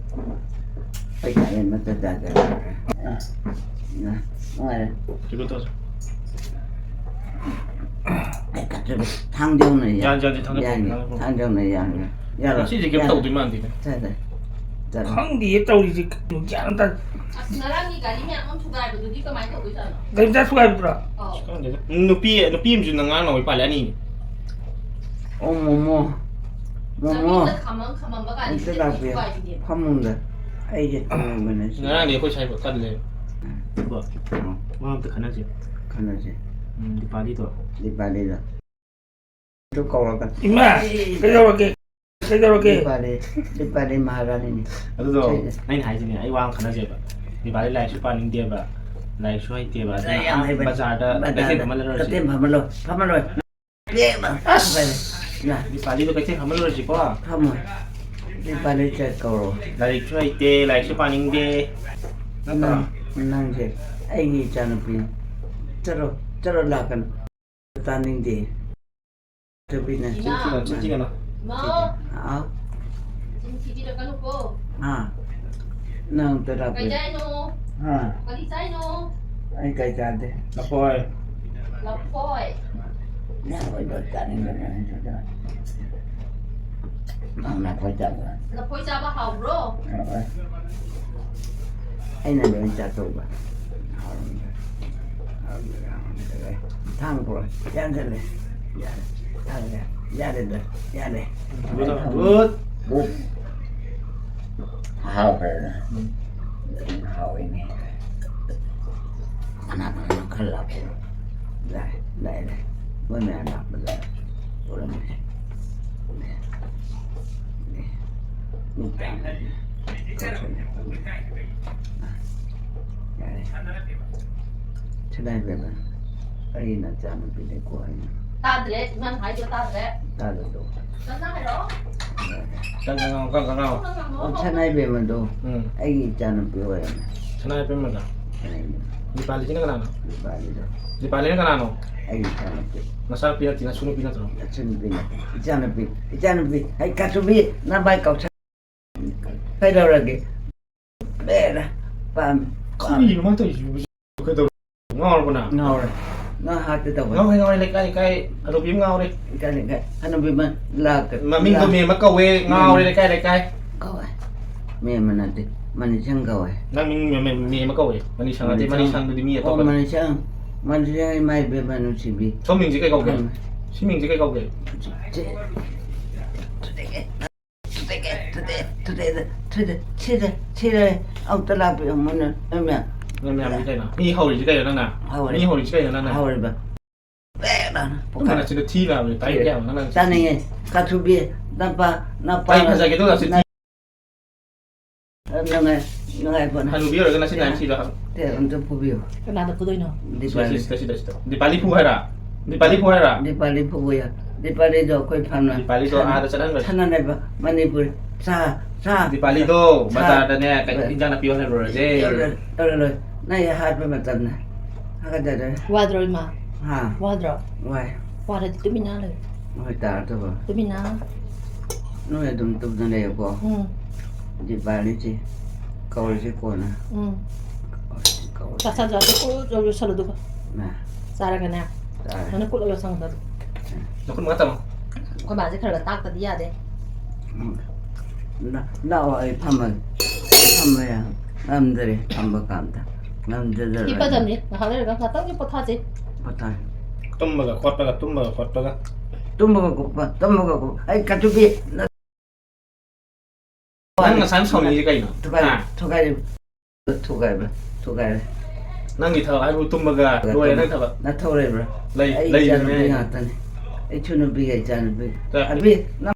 ꯄꯩꯁꯥ ꯌꯥꯝ ꯅꯠꯇ ꯆꯥꯗꯣꯏꯅꯣ? ꯑꯥ꯫ ꯅ-, ꯅꯨꯡꯉꯥꯏꯔꯦ꯫ ꯀꯩꯅꯣ ꯇꯧꯁꯦ꯫ ꯑꯩ ꯀꯠꯆꯒꯦ꯫ ꯊꯥꯡꯖꯧꯅ ꯌꯥ-, ꯌꯥꯟ-, ꯌꯥꯟꯁꯦ, ꯊꯥꯡꯖꯧ ꯌꯥꯟꯒꯦ꯫ ꯄꯨꯔꯛꯑꯣ, ꯊꯥꯡꯖꯧ ꯄꯨꯔꯛꯑꯣ꯫ ꯊꯥꯡꯖꯧꯅ ꯌꯥꯟꯒꯦ꯫ ꯌꯥꯔꯣ? ꯉꯁꯤꯁꯦ ꯀꯩꯝ ꯌꯥꯔꯣ? ꯇꯧꯗꯣꯏ ꯃꯥꯟꯗꯦꯅꯦ꯫ ꯁꯥꯏ, ꯁꯥꯏ꯫ ꯆꯠꯂꯣ꯫ ꯈꯪꯗꯤꯌꯦ ꯇꯧꯔꯤꯁꯦ, ꯒ꯭ꯌꯥꯟ ꯑꯃ ꯇꯥꯗꯦ꯫ ꯑꯁ, ꯉꯔꯥꯡꯒꯤ ꯒꯥꯔꯤ ꯃꯌꯥꯝ ꯑꯃ ꯊꯨꯒꯥꯏꯕꯗꯨꯗꯤ ꯀꯃꯥꯏꯅ ꯇꯧꯗꯣꯏꯖꯥꯠꯅꯣ? ꯒꯥꯔꯤ ꯃꯆꯥ ꯊꯨꯒꯥꯏꯕꯗꯨꯔꯣ? ꯑꯧ꯫ ꯈꯪꯗꯦꯗ꯫ ꯅꯨꯄꯤ, ꯅꯨꯄꯤ ꯑꯃꯁꯨ ꯅꯪ ꯉꯔꯥꯡ ꯅꯍꯥꯟ ꯄꯥꯜꯂꯦ, ꯑꯅꯤꯅꯤ꯫ ꯑꯣ, ꯃꯣꯃꯣ꯫ ꯃꯣꯃꯣ꯫ ꯂꯝꯕꯤꯗ ꯈꯥꯝꯃꯝ-, ꯈꯥꯝꯃꯝꯕ ꯒꯥꯔꯤꯁꯤꯗꯤ ꯑꯝꯇ ꯂꯥꯛꯄꯤꯌꯨ꯫ ꯊꯨꯒꯥꯏꯕꯤꯅꯦꯕ꯫ ꯐꯃꯨꯡꯗ꯫ ꯑꯩꯁꯦ ꯊꯝꯃꯝꯕꯅꯦ ꯁꯤꯗ꯫ ꯉꯔꯥꯡꯗꯤ ꯑꯩꯈꯣꯏ ꯁ꯭ꯋꯥꯏꯗ ꯀꯜꯂꯦ꯫ ꯎꯝ꯫ ꯀꯣ? ꯎꯝ꯫ ꯋꯥ ꯑꯝꯇ ꯈꯟꯅꯁꯦ꯫ ꯈꯟꯅꯁꯦ꯫ ꯎꯝ, ꯗꯤꯄꯥꯂꯤꯗꯣ꯫ ꯗꯤꯄꯥꯂꯤꯗꯣ꯫ ꯑꯗꯨ ꯀꯧꯔꯒ ꯏꯃꯥ, ꯀꯩꯗꯧꯔꯒꯦ? ꯀꯩꯗꯧꯔꯒꯦ? ꯗꯤꯄꯥꯂꯤ, ꯗꯤꯄꯥꯂꯤ ꯃꯍꯥꯔꯥꯅꯤꯅꯤ꯫ ꯑꯗꯨꯗꯣ ꯁꯤꯗ꯫ ꯑꯩꯅ ꯍꯥꯏꯁꯤꯅꯦ, ꯑꯩ ꯋꯥ ꯑꯃ ꯈꯟꯅꯁꯦꯕ꯫ ꯗꯤꯄꯥꯂꯤ ꯂꯥꯏꯔꯤꯛꯁꯨ ꯄꯥꯅꯤꯡꯗꯦꯕ, ꯂꯥꯏꯔꯤꯛꯁꯨ ꯍꯩꯇꯦꯕ, ꯑꯗꯨꯅ ꯌꯥꯝ ꯑꯥ ꯍꯩꯕꯅꯤ꯫ ꯕꯖꯥꯔꯗ ꯕꯖꯥꯔꯗ ꯀꯩꯊꯦꯜ ꯐꯝꯍꯜꯂꯔꯣꯏꯁꯦ꯫ ꯀꯩꯊꯦꯜ ꯐꯝꯍꯜꯂꯣꯏ, ꯐꯝꯍꯜꯂꯣꯏ꯫ ꯑꯁ! ꯗꯤꯄꯥꯂꯤꯗꯣ ꯀꯩꯊꯦꯜ ꯐꯝꯍꯜꯂꯔꯣꯏꯁꯤꯀꯣ? ꯐꯝꯃꯣꯏ꯫ ꯗꯤꯄꯥꯂꯤ ꯆꯠ ꯀꯧꯔꯣ꯫ ꯂꯥꯏꯔꯤꯛꯁꯨ ꯍꯩꯇꯦ, ꯂꯥꯏꯔꯤꯛꯁꯨ ꯄꯥꯅꯤꯡꯗꯦ꯫ ꯅꯠꯇ꯭ꯔꯣ? ꯅꯪ, ꯅꯪꯁꯦ ꯑꯩꯒꯤ ꯏꯆꯥꯅꯨꯄꯤꯅꯤ꯫ ꯆꯠꯂꯣ, ꯆꯠꯂꯣ ꯂꯥꯛꯀꯅꯨ꯫ ꯇꯥꯅꯤꯡꯗꯦ꯫ ꯆꯠꯄꯤꯅꯦ꯫ ꯏꯃꯥ꯫ ꯆꯤꯟ ꯊꯤꯒꯅꯨ, ꯆꯤꯟ ꯊꯤꯒꯅꯨ꯫ ꯏꯃꯥ꯫ ꯍꯥꯎ꯫ ꯆꯤꯟ ꯊꯤꯕꯤꯔꯛꯀꯅꯨꯀꯣ꯫ ꯍꯥ? ꯅꯪ ꯇꯔꯥ ꯀꯩ ꯄꯤ-, ꯆꯥꯏꯅꯣ? ꯍꯥ? ꯀꯔꯤ ꯆꯥꯏꯅꯣ? ꯑꯩ ꯀꯩ ꯆꯥꯗꯦ꯫ ꯂꯐꯣꯏ꯫ ꯂꯐꯣꯏ꯫ ꯅꯪ ꯑꯣꯏꯅ ꯆꯥꯅꯤꯡꯗꯅ ꯑꯩꯁꯨ ꯆꯥ-, ꯅꯪ ꯂꯐꯣꯏ ꯆꯥꯕ꯭ꯔꯥ? ꯂꯐꯣꯏ ꯆꯥꯕ ꯍꯥꯎꯕ꯭ꯔꯣ? ꯍꯥꯎꯋꯦ꯫ ꯑꯩꯅ ꯂꯣꯏ ꯆꯥꯊꯣꯛꯄ꯫ ꯍꯥꯎꯔꯝꯗ꯭ꯔꯦ꯫ ꯍꯥꯎꯔꯝꯗ꯭ꯔꯦ꯫ ꯊꯥꯡ ꯄꯨꯔꯛꯑꯣ꯫ ꯌꯥꯟꯁꯤꯜꯂꯦ꯫ ꯌꯥꯔꯦ꯫ ꯌꯥꯔꯦ꯫ ꯌꯥꯔꯦꯗ꯫ ꯌꯥꯔꯦ꯫ ꯒꯨꯗ꯫ ꯒꯨꯗ꯫ ꯒꯨꯗ꯫ ꯍꯥꯎꯈ꯭ꯔꯦꯗ꯫ ꯎꯝ꯫ ꯍꯥꯎꯋꯤꯅꯦ꯫ ꯀꯅꯥ ꯀꯅꯥꯅꯣ ꯈꯔ ꯂꯥꯛꯄꯤꯔꯣ꯫ ꯂꯥꯛꯑꯦ, ꯂꯥꯛꯑꯦ, ꯂꯥꯛꯑꯦ꯫ ꯃꯣꯏ ꯃꯌꯥꯝ ꯂꯥꯛꯄꯗ ꯄꯨꯔꯝꯃꯦ꯫ ꯃꯤ ꯇꯔꯥꯃꯉꯥ꯫ ꯌꯥꯔꯦ꯫ ꯁꯅꯥ ꯏꯕꯦꯝꯃ, ꯑꯩ ꯅꯆꯥꯅꯨꯄꯤꯅꯦꯀꯣ ꯍꯥꯏꯅ꯫ ꯇꯥꯗ꯭ꯔꯦ, ꯏꯃꯥꯅ ꯍꯥꯏꯗꯣ ꯇꯥꯗ꯭ꯔꯦ꯫ ꯇꯥꯗ꯭ꯔꯣ? ꯀꯟꯅ ꯍꯥꯏꯔꯛꯑꯣ꯫ ꯀꯟꯅ ꯉꯥꯡꯉꯣ, ꯀꯟꯅ ꯉꯥꯡꯉꯣ꯫ ꯀꯟꯅ ꯉꯥꯡꯉꯣ꯫ ꯑꯣ, ꯁꯅꯥ ꯏꯕꯦꯝꯃꯗꯣ ꯎꯝ꯫ ꯑꯩꯒꯤ ꯏꯆꯥꯅꯨꯄꯤ ꯑꯣꯏꯔꯝꯃꯦ꯫ ꯁꯅꯥ ꯏꯕꯦꯝꯃꯗ? ꯁꯅꯥ ꯏꯕꯦꯝꯃ꯫ ꯗꯤꯄꯥꯂꯤꯁꯤꯅ ꯀꯅꯥꯅꯣ? ꯗꯤꯄꯥꯂꯤꯗꯣ꯫ ꯗꯤꯄꯥꯂꯤꯅ ꯀꯅꯥꯅꯣ? ꯑꯩꯒꯤ ꯏꯆꯥꯅꯨꯄꯤ꯫ ꯅꯆꯥꯅꯨꯄꯤ ꯅꯠꯇꯦ, ꯅꯁꯨ ꯅꯨꯄꯤ ꯅꯠꯇ꯭ꯔꯣ? ꯅꯆꯟꯅꯨꯄꯤ ꯅꯠꯇꯦ, ꯏꯆꯥꯅꯨꯄꯤ꯫ ꯏꯆꯥꯅꯨꯄꯤ꯫ ꯍꯩ, ꯀꯥꯇꯨꯕꯤ, ꯅꯃꯥꯏ ꯀꯥꯎꯁꯟ-, ꯀꯩꯗꯧꯔꯒꯦ? ꯕꯦꯔꯥ ꯄꯥꯝꯃꯤ꯫ ꯀꯔꯤꯅꯣ ꯃꯥ ꯇꯧꯔꯤꯁꯤꯕꯨ? ꯀꯩꯗꯧꯔꯦ? ꯉꯥꯎꯔꯕꯣ ꯅꯪ? ꯉꯥꯎꯔꯦ꯫ ꯅꯪ ꯍꯥꯠꯀꯦ ꯇꯧꯕꯅꯤ꯫ ꯉꯥꯎꯔꯦ, ꯉꯥꯎꯔꯦ, ꯂꯩꯀꯥꯏ, ꯂꯩꯀꯥꯏ꯫ ꯍꯅꯨꯕꯤ ꯑꯃ ꯉꯥꯎꯔꯦ꯫ ꯂꯩꯀꯥꯏ, ꯂꯩꯀꯥꯏ꯫ ꯍꯅꯨꯕꯤ ꯑꯃ ꯂꯥꯛ-, ꯃꯃꯤꯡꯗꯣ ꯂꯥꯛ-, ꯃꯦꯝ ꯑꯃ ꯀꯧꯋꯦ, ꯉꯥꯎꯔꯦ, ꯎꯝ꯫ ꯂꯩꯀꯥꯏ, ꯂꯩꯀꯥꯏ꯫ ꯀꯧꯋꯦ꯫ ꯃꯦꯝ ꯑꯃ ꯅꯠꯇꯦ, ꯃꯅꯤꯁꯪ ꯀꯧꯋꯦ꯫ ꯅꯪ ꯃꯤꯡ ꯃꯦꯝ, ꯃꯦꯝ, ꯃꯦꯝ ꯑꯃ ꯀꯧꯋꯦ꯫ ꯃꯅꯤꯁꯪ ꯅꯠꯇꯦ, ꯃꯅꯤꯁꯪ꯫ ꯃꯅꯤꯁꯪꯗꯨꯗꯤ ꯃꯤ ꯑꯣ, ꯑꯇꯣꯞꯄꯅꯤ꯫ ꯃꯅꯤꯁꯪ꯫ ꯃꯅꯤꯁꯪ, ꯏꯃꯥ ꯏꯕꯦꯝꯃ ꯅꯨꯡꯁꯤꯕꯤ꯫ ꯁꯣꯝ ꯃꯤꯡꯁꯦ ꯀꯩ ꯀꯧꯒꯦ? ꯎꯝ꯫ ꯁꯤ ꯃꯤꯡꯁꯦ ꯀꯩ ꯀꯧꯒꯦ? ꯁꯤ-, ꯁꯤꯗ, ꯁꯤꯗ, ꯁꯤꯗ, ꯁꯤꯗ, ꯁꯤꯗ, ꯑꯃꯨꯛꯇ ꯂꯥꯛꯄꯤꯌꯨ, ꯃꯣꯏꯅ, ꯃꯣꯏ ꯃꯌꯥꯝ꯫ ꯅꯣꯏ ꯃꯌꯥꯝꯁꯦ ꯀꯩꯅꯣ? ꯃꯤ ꯍꯧꯔꯤꯁꯦ ꯀꯩꯅꯣ ꯅꯪꯅ? ꯍꯧꯔꯦ꯫ ꯃꯤ ꯍꯧꯔꯤꯁꯦ ꯀꯩꯅꯣ ꯅꯪꯅ? ꯍꯧꯔꯦꯕ꯫ ꯕꯦꯛ ꯂꯥꯎꯅ ꯅꯪ ꯄꯨꯈꯥꯏ-, ꯅꯆꯤꯟꯗꯣ ꯊꯤ ꯂꯥꯎꯔꯦ, ꯇꯥꯏ ꯀꯌꯥ ꯅꯪ ꯆꯥꯅꯤꯡꯉꯦ꯫ ꯀꯥꯊꯨꯕꯤ, ꯅꯄꯥ, ꯅꯄꯥ꯫ ꯑꯩ ꯐꯖꯒꯦ ꯇꯧꯔ ꯅꯆꯤꯟ ꯊꯤ꯫ ꯅꯨꯡꯉꯥꯏ-, ꯅꯨꯡꯉꯥꯏꯕꯅꯦ꯫ ꯍꯅꯨꯕꯤ ꯑꯣꯏꯔꯒ ꯅꯆꯤꯟ ꯌꯥꯝ ꯊꯤꯕ꯫ ꯇꯦ, ꯑꯝꯇ ꯐꯨꯕꯤꯌꯨ꯫ ꯀꯅꯥꯗ ꯐꯨꯗꯣꯏꯅꯣ? ꯁꯤꯗ, ꯗꯤꯄꯥꯂꯤ꯫ ꯁꯤꯗ, ꯁꯤꯗ, ꯁꯤꯗ꯫ ꯗꯤꯄꯥꯂꯤ ꯐꯨ ꯍꯥꯏꯔ? ꯗꯤꯄꯥꯂꯤ ꯐꯨ ꯍꯥꯏꯔ? ꯗꯤꯄꯥꯂꯤ ꯐꯨꯕ ꯌꯥ-, ꯗꯤꯄꯥꯂꯤꯗꯣ ꯑꯩꯈꯣꯏ ꯐꯅ ꯗꯤꯄꯥꯂꯤꯗꯣ ꯁꯥꯟꯅ-, ꯑꯥꯗ ꯆꯠꯍꯟꯈ꯭ꯔꯁꯤ꯫ ꯁꯥꯟꯅꯅꯦꯕ ꯃꯅꯤꯄꯨꯔ꯫ ꯁꯥ, ꯁꯥ, ꯗꯤꯄꯥꯂꯤꯗꯣ ꯁꯥ꯫ ꯕꯖꯥꯔꯗꯅꯦ, ꯀꯩ ꯍꯣꯏ꯫ ꯏꯟꯖꯥꯡ ꯅꯥꯄꯤ ꯌꯣꯜꯍꯜꯂꯨꯔꯁꯦ꯫ ꯌꯣꯜꯂꯣꯏ, ꯌꯣꯜꯂꯣꯏ꯫ ꯅꯪ ꯍꯥꯠꯄ ꯃꯇꯝꯅꯦ꯫ ꯍꯥꯒꯠꯆꯔꯦ꯫ ꯋꯥꯗ꯭ꯔꯣ, ꯏꯃꯥ? ꯍꯥ? ꯋꯥꯗ꯭ꯔꯣ? ꯋꯥꯏ꯫ ꯋꯥꯔꯗꯤ ꯇꯨꯃꯤꯟꯅ ꯂꯩꯌꯨ꯫ ꯍꯣꯏ, ꯇꯥꯔꯗꯕ꯫ ꯇꯨꯃꯤꯟꯅ꯫ ꯅꯣꯏ ꯑꯗꯨꯝ ꯇꯨꯝꯅ ꯂꯩꯌꯨꯀꯣ꯫ ꯎꯝ꯫ ꯗꯤꯄꯥꯂꯤꯁꯦ ꯀꯧꯔꯁꯤ ꯀꯣꯟꯅ꯫ ꯎꯝ꯫ ꯀꯧꯔꯁꯤ, ꯀꯧꯔꯁꯤ꯫ ꯆꯥꯛ ꯆꯥ ꯆꯥ ꯀꯨꯠ ꯂꯧ ꯂꯣꯏꯁꯜꯂꯨ ꯑꯗꯨꯒ꯫ ꯃꯥ꯫ ꯆꯥꯔꯒꯅꯦ꯫ ꯆꯥꯔꯦ꯫ ꯅꯪꯅ ꯀꯨꯠꯂ ꯂꯣꯏꯁꯜꯂꯨ꯫ ꯅꯈꯨꯠ ꯃꯈꯥ ꯊꯝꯃꯣ꯫ ꯑꯩꯈꯣꯏ ꯃꯥꯁꯦ ꯈꯔ ꯈꯔ ꯇꯥꯛꯇꯗꯤ ꯌꯥꯗꯦ꯫ ꯎꯝ꯫ ꯂꯥ-, ꯂꯥꯛꯑꯣ, ꯑꯩ ꯐꯝꯃꯒꯦ꯫ ꯑꯩ ꯐꯝꯕ ꯌꯥ-, ꯉꯝꯗꯔꯦ, ꯐꯝꯕ ꯀꯥꯟꯗ꯫ ꯉꯝꯖꯗꯕ꯫ ꯍꯤꯞꯄꯗꯕꯅꯤ꯫ ꯉꯥꯏꯍꯥꯛ ꯂꯩꯔꯒ ꯉꯥꯛꯇꯪꯗꯤ ꯄꯣꯊꯥꯁꯦ꯫ ꯄꯣꯊꯥ꯫ ꯇꯨꯝꯕꯒ ꯈꯣꯠꯄꯒ, ꯇꯨꯝꯕꯒ ꯈꯣꯠꯄꯒ꯫ ꯇꯨꯝꯕꯒ ꯈꯣꯠꯄ, ꯇꯨꯝꯕꯒ ꯈꯣꯠꯄ꯫ ꯑꯩ ꯀꯥꯇꯨꯕꯤ, ꯅꯪ ꯉꯁꯥꯏ ꯌꯥꯝ ꯁꯥꯎꯅꯤꯡꯉꯤꯁꯦ ꯀꯩꯅꯣ? ꯊꯨꯒꯥꯏ-, ꯍꯥ? ꯊꯨꯒꯥꯏꯔꯦ, ꯊꯨꯒꯥꯏꯔꯦ, ꯊꯨꯒꯥꯏꯔꯦ꯫ ꯅꯪꯒꯤ ꯊꯕꯛ ꯍꯥꯏꯕꯨ ꯇꯨꯝꯕꯒ ꯂꯣꯏꯔꯦ ꯅꯪ ꯊꯕꯛ꯫ ꯅꯊꯧ ꯂꯩꯕ꯭ꯔꯥ? ꯂꯩ, ꯑꯩ ꯂꯩꯔꯤꯕꯅꯦ ꯏꯆꯥꯅꯨꯄꯤ ꯑꯩ꯫ ꯉꯥꯛꯇꯅꯤ꯫ ꯑꯩꯁꯨ ꯅꯨꯄꯤꯒ ꯏꯆꯥꯅꯨꯄꯤ꯫ ꯆꯠ꯫ ꯑꯕꯤ, ꯅꯪ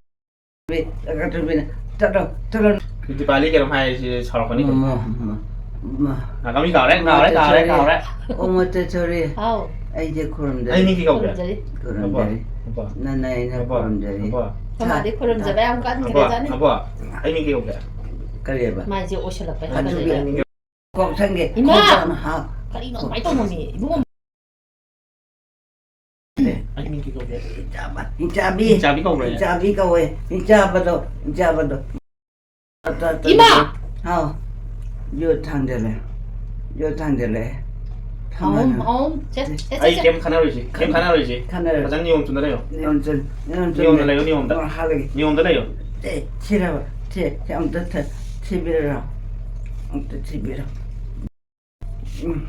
ꯑꯕꯤ, ꯆꯠꯂꯣ, ꯆꯠꯂꯣ꯫ ꯗꯤꯄꯥꯂꯤ ꯀꯩꯅꯣꯝ ꯍꯥꯏꯔꯤꯁꯤ ꯁꯥꯎꯔꯛꯀꯅꯤ ꯀꯩꯅꯣ? ꯃ, ꯃ, ꯃ, ꯃ꯫ ꯅꯥꯀꯣꯃꯤ ꯀꯥꯎꯔꯦ, ꯀꯥꯎꯔꯦ, ꯀꯥꯎꯔꯦ, ꯀꯥꯎꯔꯦ꯫ ꯑꯣ, ꯃꯣꯇꯦꯁꯣꯔꯤ꯫ ꯍꯥꯎ꯫ ꯑꯩꯁꯦ ꯈꯨꯔꯨꯝꯖꯔꯤ꯫ ꯑꯩ ꯃꯤꯡ ꯀꯩ ꯀꯧꯒꯦ? ꯈꯨꯔꯨꯝꯖꯔꯤ꯫ ꯈꯨꯔꯨꯝꯖꯔꯤ꯫ ꯑꯕꯣ, ꯑꯕꯣ꯫ ꯅꯅꯥꯏꯅ ꯑꯕꯣ, ꯈꯨꯔꯨꯝꯖꯔꯤ꯫ ꯑꯕꯣ꯫ ꯃꯃꯥꯗꯤ ꯈꯨꯔꯨꯝꯖꯕ ꯌꯥꯝ ꯑꯕꯣ, ꯀꯟꯈ꯭ꯔꯦꯖꯥꯠꯅꯤ꯫ ꯑꯕꯣ꯫ ꯑꯩ ꯃꯤꯡ ꯀꯩ ꯀꯧꯒꯦ? ꯀꯔꯤꯑꯕ? ꯃꯥꯏꯁꯦ ꯑꯣꯏꯁꯜꯂꯛꯄꯩ ꯍꯥꯏꯕꯅꯤꯗ꯫ ꯀꯣꯛ ꯁꯪꯒꯦ꯫ ꯏꯃꯥ! ꯀꯣꯛ ꯁꯪ-, ꯍꯥ? ꯀꯔꯤꯅꯣ ꯑꯗꯨꯃꯥꯏꯅ ꯇꯧꯅꯣꯃꯤ? ꯏꯕꯨꯡꯉꯣ꯫ ꯑꯦ꯫ ꯑꯩ ꯃꯤꯡ ꯀꯩ ꯀꯧꯒꯦ? ꯍꯤꯡꯆꯥꯕ-, ꯍꯤꯡꯆꯥꯕꯤ꯫ ꯍꯤꯡꯆꯥꯕꯤ ꯀꯧꯕ꯭ꯔꯥ? ꯍꯤꯡꯆꯥꯕꯤ ꯀꯧꯋꯦ꯫ ꯍꯤꯡꯆꯥꯕꯗꯣ, ꯍꯤꯡꯆꯥꯕꯗꯣ꯫ ꯏꯃꯥ! ꯍꯥꯎ꯫ ꯌꯣꯠ ꯊꯥꯡꯖꯜꯂꯦ꯫ ꯌꯣꯠ ꯊꯥꯡꯖꯜꯂꯦ꯫ ꯑꯍꯨꯝ, ꯐꯝꯃꯒ꯫ ꯑꯍꯨꯝ꯫ ꯁꯦ, ꯁꯦ, ꯁꯦ, ꯑꯩ ꯁꯦ꯫ ꯀꯩꯝ ꯈꯟꯅꯔꯣꯏꯁꯦ꯫ ꯀꯩꯝ ꯈꯟꯅꯔꯣꯏꯁꯦ꯫ ꯈꯟꯅꯔꯣꯏ꯫ ꯐꯖꯅ ꯅꯤꯌꯣꯝ ꯆꯨꯝꯅ ꯂꯩꯌꯣ꯫ ꯅꯤꯌꯣꯝ ꯆꯨꯝ-, ꯅꯤꯌꯣꯝ ꯆꯨꯝꯅ ꯅꯤꯌꯣꯝꯗ ꯂꯩꯌꯣ, ꯅꯤꯌꯣꯝꯗ꯫ ꯑꯣ, ꯍꯥꯠꯂꯒꯦ꯫ ꯅꯤꯌꯣꯝꯗ ꯂꯩꯌꯣ꯫ ꯁꯦ, ꯁꯤꯔꯕ? ꯁꯦ, ꯁꯦ ꯑꯝꯇ ꯊ-, ꯊꯤꯕꯤꯔꯣ꯫ ꯑꯝꯇ ꯊꯤꯕꯤꯔꯣ꯫ ꯎꯝ꯫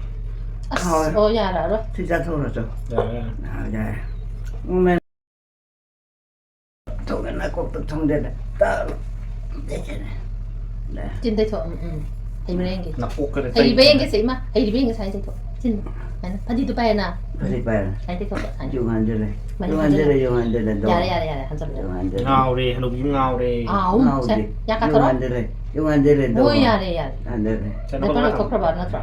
ꯑꯁ, ꯍꯥꯎꯔꯦ꯫ ꯑꯣ, ꯌꯥꯔꯛꯑꯔꯣꯏ꯫ ꯁꯤ ꯆꯥꯊꯣꯛꯎꯔꯣ, ꯆꯣ꯫ ꯌꯥꯔꯦ, ꯌꯥꯔꯦ꯫ ꯑꯥ, ꯌꯥꯔꯦ꯫ ꯎꯝ, ꯊꯣꯡꯉꯦ, ꯅꯀꯣꯛꯇ ꯊꯣꯡꯖꯤꯜꯂꯦ꯫ ꯇꯥ-, ꯆꯤꯟ ꯇꯩꯊꯣꯛ, ꯎꯝ, ꯎꯝ꯫ ꯍꯩꯕ꯭ꯔꯥ ꯌꯦꯡꯒꯦ꯫ ꯅꯀꯣꯛꯀꯗ ꯍꯩꯕ꯭ꯔꯥ ꯇꯩ-, ꯌꯦꯡꯒꯦꯁꯦ, ꯏꯃꯥ꯫ ꯍꯩꯕ꯭ꯔꯥ ꯌꯦꯡꯒꯦ, ꯁꯨꯃꯥꯏꯅ ꯇꯩꯊꯣꯛ꯫ ꯆꯤꯟ, ꯁꯨꯃꯥꯏꯅ꯫ ꯐꯗꯤꯗꯣ ꯄꯥꯏꯔꯦꯅ꯫ ꯐꯗꯤ ꯄꯥꯏꯔꯦ꯫ ꯁꯨꯃꯥꯏꯅ ꯇꯩꯊꯣꯛꯄ, ꯁꯨꯃꯥꯏꯅ꯫ ꯌꯨꯡ ꯍꯥꯟꯖꯤꯜꯂꯦ꯫ ꯃꯅꯤꯡ ꯌꯨꯡ ꯍꯥꯟꯖꯤꯜꯂꯦ, ꯍꯟꯖꯤꯜꯂꯣ꯫ ꯌꯨꯡ ꯍꯥꯟꯖꯤꯜꯂꯦ꯫ ꯌꯥꯔꯦ, ꯌꯥꯔꯦ, ꯌꯥꯔꯦ, ꯍꯟꯖꯤꯜꯂꯣ꯫ ꯌꯨꯡ ꯍꯥꯟꯖꯤꯜꯂꯦ꯫ ꯉꯥꯎꯔꯦ, ꯍꯅꯨꯕꯤ ꯉꯥꯎꯔꯦ꯫ ꯑꯥ, ꯎꯝ, ꯁꯦ, ꯉꯥꯎꯗꯦ꯫ ꯌꯥ ꯀꯥꯊꯣꯔꯛꯑꯣ꯫ ꯌꯨꯡ ꯍꯥꯟꯖꯤꯜꯂꯦ, ꯌꯨꯡ ꯍꯥꯟꯖꯤꯜꯂꯦ, ꯍꯣꯏ, ꯇꯧꯕ꯫ ꯌꯥꯔꯦ, ꯌꯥꯔꯦ꯫ ꯍꯟꯖꯤꯜꯂꯦ꯫ ꯁꯦ, ꯅꯈꯨꯠ ꯅꯠꯇ꯭ꯔꯣ ꯃꯈꯥ ꯊꯝꯃꯣ꯫ ꯂꯧꯊꯣꯛꯈ꯭ꯔꯕ ꯅꯠꯇ꯭ꯔꯣ?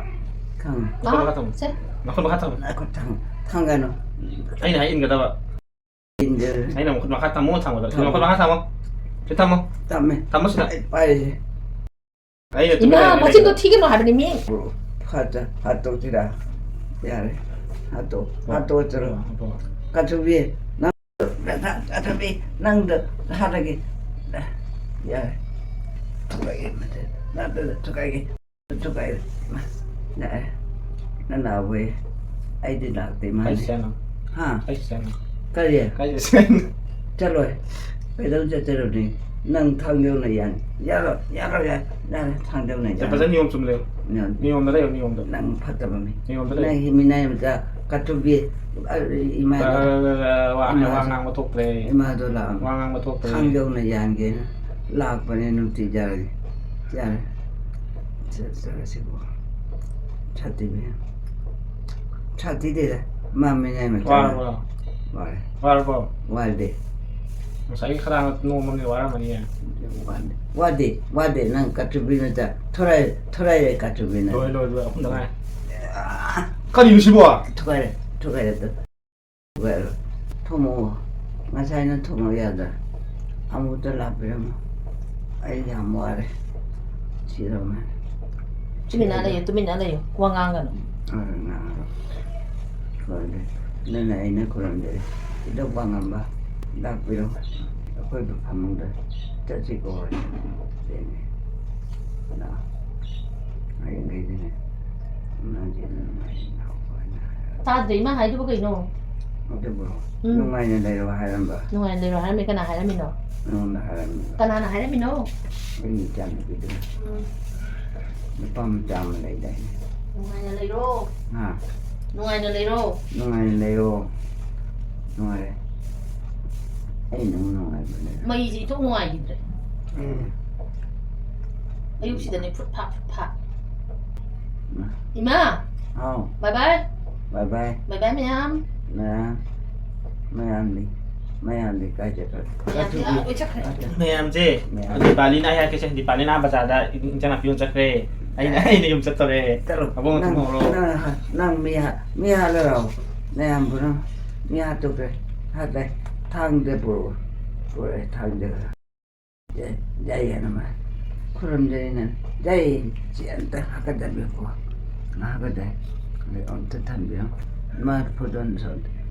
ꯈꯪꯉꯦ꯫ ꯅꯈꯨꯠ ꯃꯈꯥ ꯊꯝꯃꯣ꯫ ꯑꯥ, ꯁꯦ꯫ ꯅꯈꯨꯠ ꯃꯈꯥ ꯊꯝꯃꯣ꯫ ꯅꯈꯨꯠ ꯊꯝ-, ꯊꯝꯒꯅꯨ꯫ ꯑꯩꯅ ꯍꯥꯏ ꯏꯟꯒꯗꯕ꯫ ꯏꯟꯗꯦ꯫ ꯑꯩꯅ ꯃꯈꯨꯠ ꯃꯈꯥ ꯊꯝꯃꯣ ꯊꯝꯒꯗꯕ꯫ ꯊꯝꯃꯣ꯫ ꯃꯈꯨꯠ ꯃꯈꯥ ꯊꯝꯃꯣ꯫ ꯁꯤ ꯊꯝꯃꯣ꯫ ꯊꯝꯃꯦ꯫ ꯊꯝꯃꯣ ꯁꯤꯗ꯫ ꯑꯩ ꯄꯥꯏꯔꯤꯁꯦ꯫ ꯑꯩꯅ ꯏꯃꯥ, ꯇꯨꯃꯤꯟ ꯂꯩꯔꯒ ꯃꯆꯤꯟꯗꯣ ꯂꯩꯒꯗꯕ꯫ ꯊꯤꯒꯅꯨ ꯍꯥꯏꯕꯅꯤ ꯃꯤ꯫ ꯐꯠꯇ-, ꯍꯥꯠꯇꯣꯛꯁꯤꯔꯥ? ꯌꯥꯔꯦ꯫ ꯍꯥꯠꯇꯣꯛ-, ꯍꯣꯏ꯫ ꯍꯥꯠꯇꯣꯛꯑꯁꯤꯔꯣ? ꯍꯣꯏ꯫ ꯀꯥꯊꯨꯕꯤ, ꯅꯪ-, ꯀꯥꯊꯨꯕꯤ, ꯅꯪꯗꯣ ꯍꯥꯠꯂꯒꯦ꯫ ꯌꯥꯔꯦ꯫ ꯊꯨꯒꯥꯏꯒꯦ, ꯃꯊꯦꯜ ꯅꯠꯇ꯭ꯔꯒ ꯊꯨꯒꯥꯏꯒꯦ꯫ ꯊꯨꯒꯥꯏꯔꯦ꯫ ꯂꯥꯛꯑꯦ꯫ ꯅꯪ ꯂꯥꯛꯑꯕꯣꯌꯦ꯫ ꯑꯩꯗꯤ ꯂꯥꯛꯇꯦ, ꯃꯥꯅꯦ꯫ ꯑꯩ ꯆꯠꯂꯣ꯫ ꯍꯥ? ꯑꯩ ꯆꯠꯂꯣ꯫ ꯀꯔꯤ? ꯀꯥꯏꯗ ꯆꯠꯂꯣ? ꯆꯠꯂꯣꯏ꯫ ꯀꯩꯗꯧ ꯆꯠꯇꯣꯏꯔꯕꯅꯤ? ꯅꯪ ꯊꯥꯡꯖꯧꯅ ꯌꯥꯅꯤ꯫ ꯌꯥꯔꯣꯏ, ꯌꯥꯔꯣꯏ, ꯌꯥꯔꯣꯏ꯫ ꯌꯥꯔꯦ, ꯊꯥꯡꯖꯧꯅ ꯌꯥꯔꯣꯏ꯫ ꯐꯖꯅ ꯅꯤꯌꯣꯝ ꯆꯨꯝꯅ ꯂꯩꯌꯨ꯫ ꯅꯤꯌꯣꯝ꯫ ꯅꯤꯌꯣꯝꯗ ꯂꯩꯌꯨ, ꯅꯤꯌꯣꯝꯗ꯫ ꯅꯪ ꯐꯠꯇꯕ ꯃꯤ꯫ ꯅꯤꯌꯣꯝꯗ ꯂꯩꯌꯨ꯫ ꯅꯪꯒꯤ ꯃꯤꯅꯥꯏ ꯃꯆꯥ ꯀꯥꯇꯨꯕꯤ, ꯑ, ꯏꯃꯥꯗꯣ꯫ ꯋꯥ, ꯋꯥ, ꯋꯥ ꯏꯃꯥꯗꯣ꯫ ꯉꯥꯡꯕ ꯊꯣꯛꯇ꯭ꯔꯦ꯫ ꯏꯃꯥꯗꯣ ꯂꯥꯛꯑꯝꯃꯦ꯫ ꯋꯥ ꯉꯥꯡꯕ ꯊꯣꯛꯇ꯭ꯔꯦ꯫ ꯊꯥꯡꯖꯧꯅ ꯌꯥꯟꯒꯦꯅ ꯂꯥꯛꯄꯅꯦ, ꯅꯨꯡꯇꯤ ꯌꯥꯔꯒꯦ꯫ ꯌꯥꯔꯦ꯫ ꯆꯠ-, ꯆꯠꯂꯁꯤꯀꯣ꯫ ꯁꯥꯊꯤꯕꯤ꯫ ꯁꯥꯊꯤꯗꯦꯗ꯫ ꯃꯥ ꯃꯤꯅꯥꯏ ꯃꯆꯥ꯫ ꯋꯥꯔꯕꯣ? ꯋꯥꯔꯦ꯫ ꯋꯥꯔꯕꯣ? ꯋꯥꯗꯦ꯫ ꯉꯁꯥꯏꯒꯤ ꯈꯗꯥꯡ ꯅꯣꯝꯕꯅꯤ, ꯋꯥꯔꯝꯃꯅꯤꯌꯦ꯫ ꯋꯥꯗꯦ, ꯋꯥꯗꯦ, ꯋꯥꯗꯦ꯫ ꯅꯪ ꯀꯥꯇꯨꯕꯤ ꯃꯆꯥ꯫ ꯊꯣꯔꯥꯏ-, ꯊꯣꯔꯥꯏꯔꯦ ꯀꯥꯇꯨꯕꯤꯅ꯫ ꯂꯣꯏ, ꯂꯣꯏ, ꯂꯣꯏ꯫ ꯑꯍꯨꯝꯗ ꯉꯥꯏ꯫ ꯑꯥ! ꯀꯔꯤꯅꯣ ꯁꯤꯕꯣ? ꯊꯨꯒꯥꯏꯔꯦ, ꯊꯨꯒꯥꯏꯔꯦ ꯑꯗꯨ꯫ ꯊꯨꯝꯃꯣ꯫ ꯉꯁꯥꯏꯅ ꯊꯨꯝꯃꯣ ꯌꯥꯗ꯭ꯔꯥ? ꯑꯃꯨꯛꯇ ꯂꯥꯛꯄꯤꯔꯝꯃꯣ꯫ ꯑꯩ ꯌꯥꯝ ꯋꯥꯔꯦ꯫ ꯁꯤꯔꯝꯃꯅꯤ꯫ ꯇꯨꯃꯤꯟꯅ ꯂꯩꯌꯨ, ꯇꯨꯃꯤꯟꯅ ꯂꯩꯌꯨ꯫ ꯋꯥ ꯉꯥꯡꯒꯅꯨ꯫ ꯑ, ꯉꯥꯡꯉꯔꯣꯏ꯫ ꯈꯣꯏꯔꯦ꯫ ꯅꯪꯅ ꯑꯩꯅ ꯈꯨꯔꯨꯝꯖꯔꯤ꯫ ꯏꯙꯧ ꯄꯥꯉꯝꯕ, ꯂꯥꯛꯄꯤꯔꯣ꯫ ꯑꯩꯈꯣꯏꯒꯤ ꯐꯃꯨꯡꯗ ꯆꯠꯁꯤꯀꯣ꯫ ꯂꯥꯛꯑꯣ꯫ ꯍꯌꯦꯡꯈꯩꯗꯤꯅꯦ꯫ ꯇꯥꯗ꯭ꯔꯦ, ꯏꯃꯥ ꯍꯥꯏꯗꯨꯕꯨ ꯀꯩꯅꯣ? ꯑꯗꯨꯕꯨ ꯎꯝ꯫ ꯅꯨꯡꯉꯥꯏꯅ ꯂꯩꯔꯣ ꯍꯥꯏꯔꯝꯕ꯫ ꯅꯨꯡꯉꯥꯏꯅ ꯂꯩꯔꯣ ꯍꯥꯏꯔꯝꯃꯤ꯫ ꯀꯅꯥ ꯍꯥꯏꯔꯝꯃꯤꯅꯣ? ꯅꯉꯣꯟꯗ ꯍꯥꯏꯔꯝꯃꯤꯕ꯫ ꯀꯅꯥꯅ ꯍꯥꯏꯔꯝꯃꯤꯅꯣ? ꯑꯩꯒꯤ ꯏꯆꯥꯅꯨꯄꯤꯗꯨꯅ꯫ ꯎꯝ꯫ ꯅꯨꯄꯥ ꯃꯆꯥ ꯑꯃ ꯂꯩꯗꯥꯏꯅꯦ? ꯅꯨꯡꯉꯥꯏꯅ ꯂꯩꯔꯣ꯫ ꯍꯥ? ꯅꯨꯡꯉꯥꯏꯅ ꯂꯩꯔꯣ꯫ ꯅꯨꯡꯉꯥꯏꯅ ꯂꯩꯔꯣ꯫ ꯅꯨꯡꯉꯥꯏꯔꯦ꯫ ꯑꯩ ꯅꯪ ꯅꯨꯡꯉꯥꯏꯕꯅꯦ꯫ ꯃꯩꯁꯦ ꯏꯊꯣꯛ ꯅꯨꯡꯉꯥꯏꯈꯤꯗ꯭ꯔꯦ꯫ ꯎꯝ꯫ ꯑꯌꯨꯛꯁꯤꯗꯅꯦ ꯐꯨꯠ ꯐꯥ, ꯐꯨꯠ ꯐꯥ꯫ ꯏꯃꯥ꯫ ꯏꯃꯥ! ꯍꯥꯎ꯫ ꯕꯥꯏ ꯕꯥꯏ꯫ ꯕꯥꯏ ꯕꯥꯏ꯫ ꯕꯥꯏ ꯕꯥꯏ ꯃꯌꯥꯝ꯫ ꯃꯌꯥꯝ, ꯃꯌꯥꯝꯗꯤ, ꯃꯌꯥꯝꯗꯤ ꯀꯥꯏ ꯆꯠꯈ꯭ꯔꯦ? ꯃꯌꯥꯝꯗꯤ ꯑꯥ ꯂꯣꯏ ꯆꯠꯈ꯭ꯔꯦ꯫ ꯃꯌꯥꯝꯁꯦ, ꯃꯌꯥꯝ꯫ ꯗꯤꯄꯥꯂꯤꯅ ꯑꯩ ꯍꯥꯏꯔꯛꯀꯦꯁꯦ, ꯗꯤꯄꯥꯂꯤꯅ ꯕꯖꯥꯔꯗ ꯏꯟꯖꯥꯡ ꯅꯥꯄꯤ ꯌꯣꯟ ꯆꯠꯈ꯭ꯔꯦ꯫ ꯑꯩꯅ, ꯑꯩꯅ ꯌꯨꯝ ꯆꯠꯇꯣꯔꯦ꯫ ꯆꯠꯂꯣ꯫ ꯑꯕꯨꯡ ꯅꯪ, ꯊꯨꯝꯍꯧꯔꯣ꯫ ꯅꯪ, ꯅꯪ ꯃꯤ ꯍꯥ-, ꯃꯤ ꯍꯥꯠꯂꯔꯣ? ꯅꯌꯥꯝꯕꯅ ꯃꯤ ꯍꯥꯠꯇꯣꯛꯈ꯭ꯔꯦ꯫ ꯍꯥꯠꯂꯦ꯫ ꯊꯥꯡꯗ ꯄꯨꯔꯛꯑꯣ꯫ ꯄꯨꯔꯛꯑꯦ ꯊꯥꯡꯗ꯫ ꯖꯩ, ꯖꯩ ꯍꯥꯏꯅ ꯃꯥ ꯈꯨꯔꯨꯝꯖꯔꯤ ꯅꯪ꯫ ꯖꯩ, ꯁꯤ ꯑꯝꯇ ꯍꯥꯞꯀꯗꯕꯅꯤꯀꯣ꯫ ꯉꯥ ꯍꯥꯞꯀꯗꯕ꯫ ꯑꯗꯩ ꯑꯝꯇ ꯊꯝꯕꯤꯔꯝꯃꯣ꯫ ꯃꯥ ꯐꯣꯇꯣ ꯁꯣꯠ꯫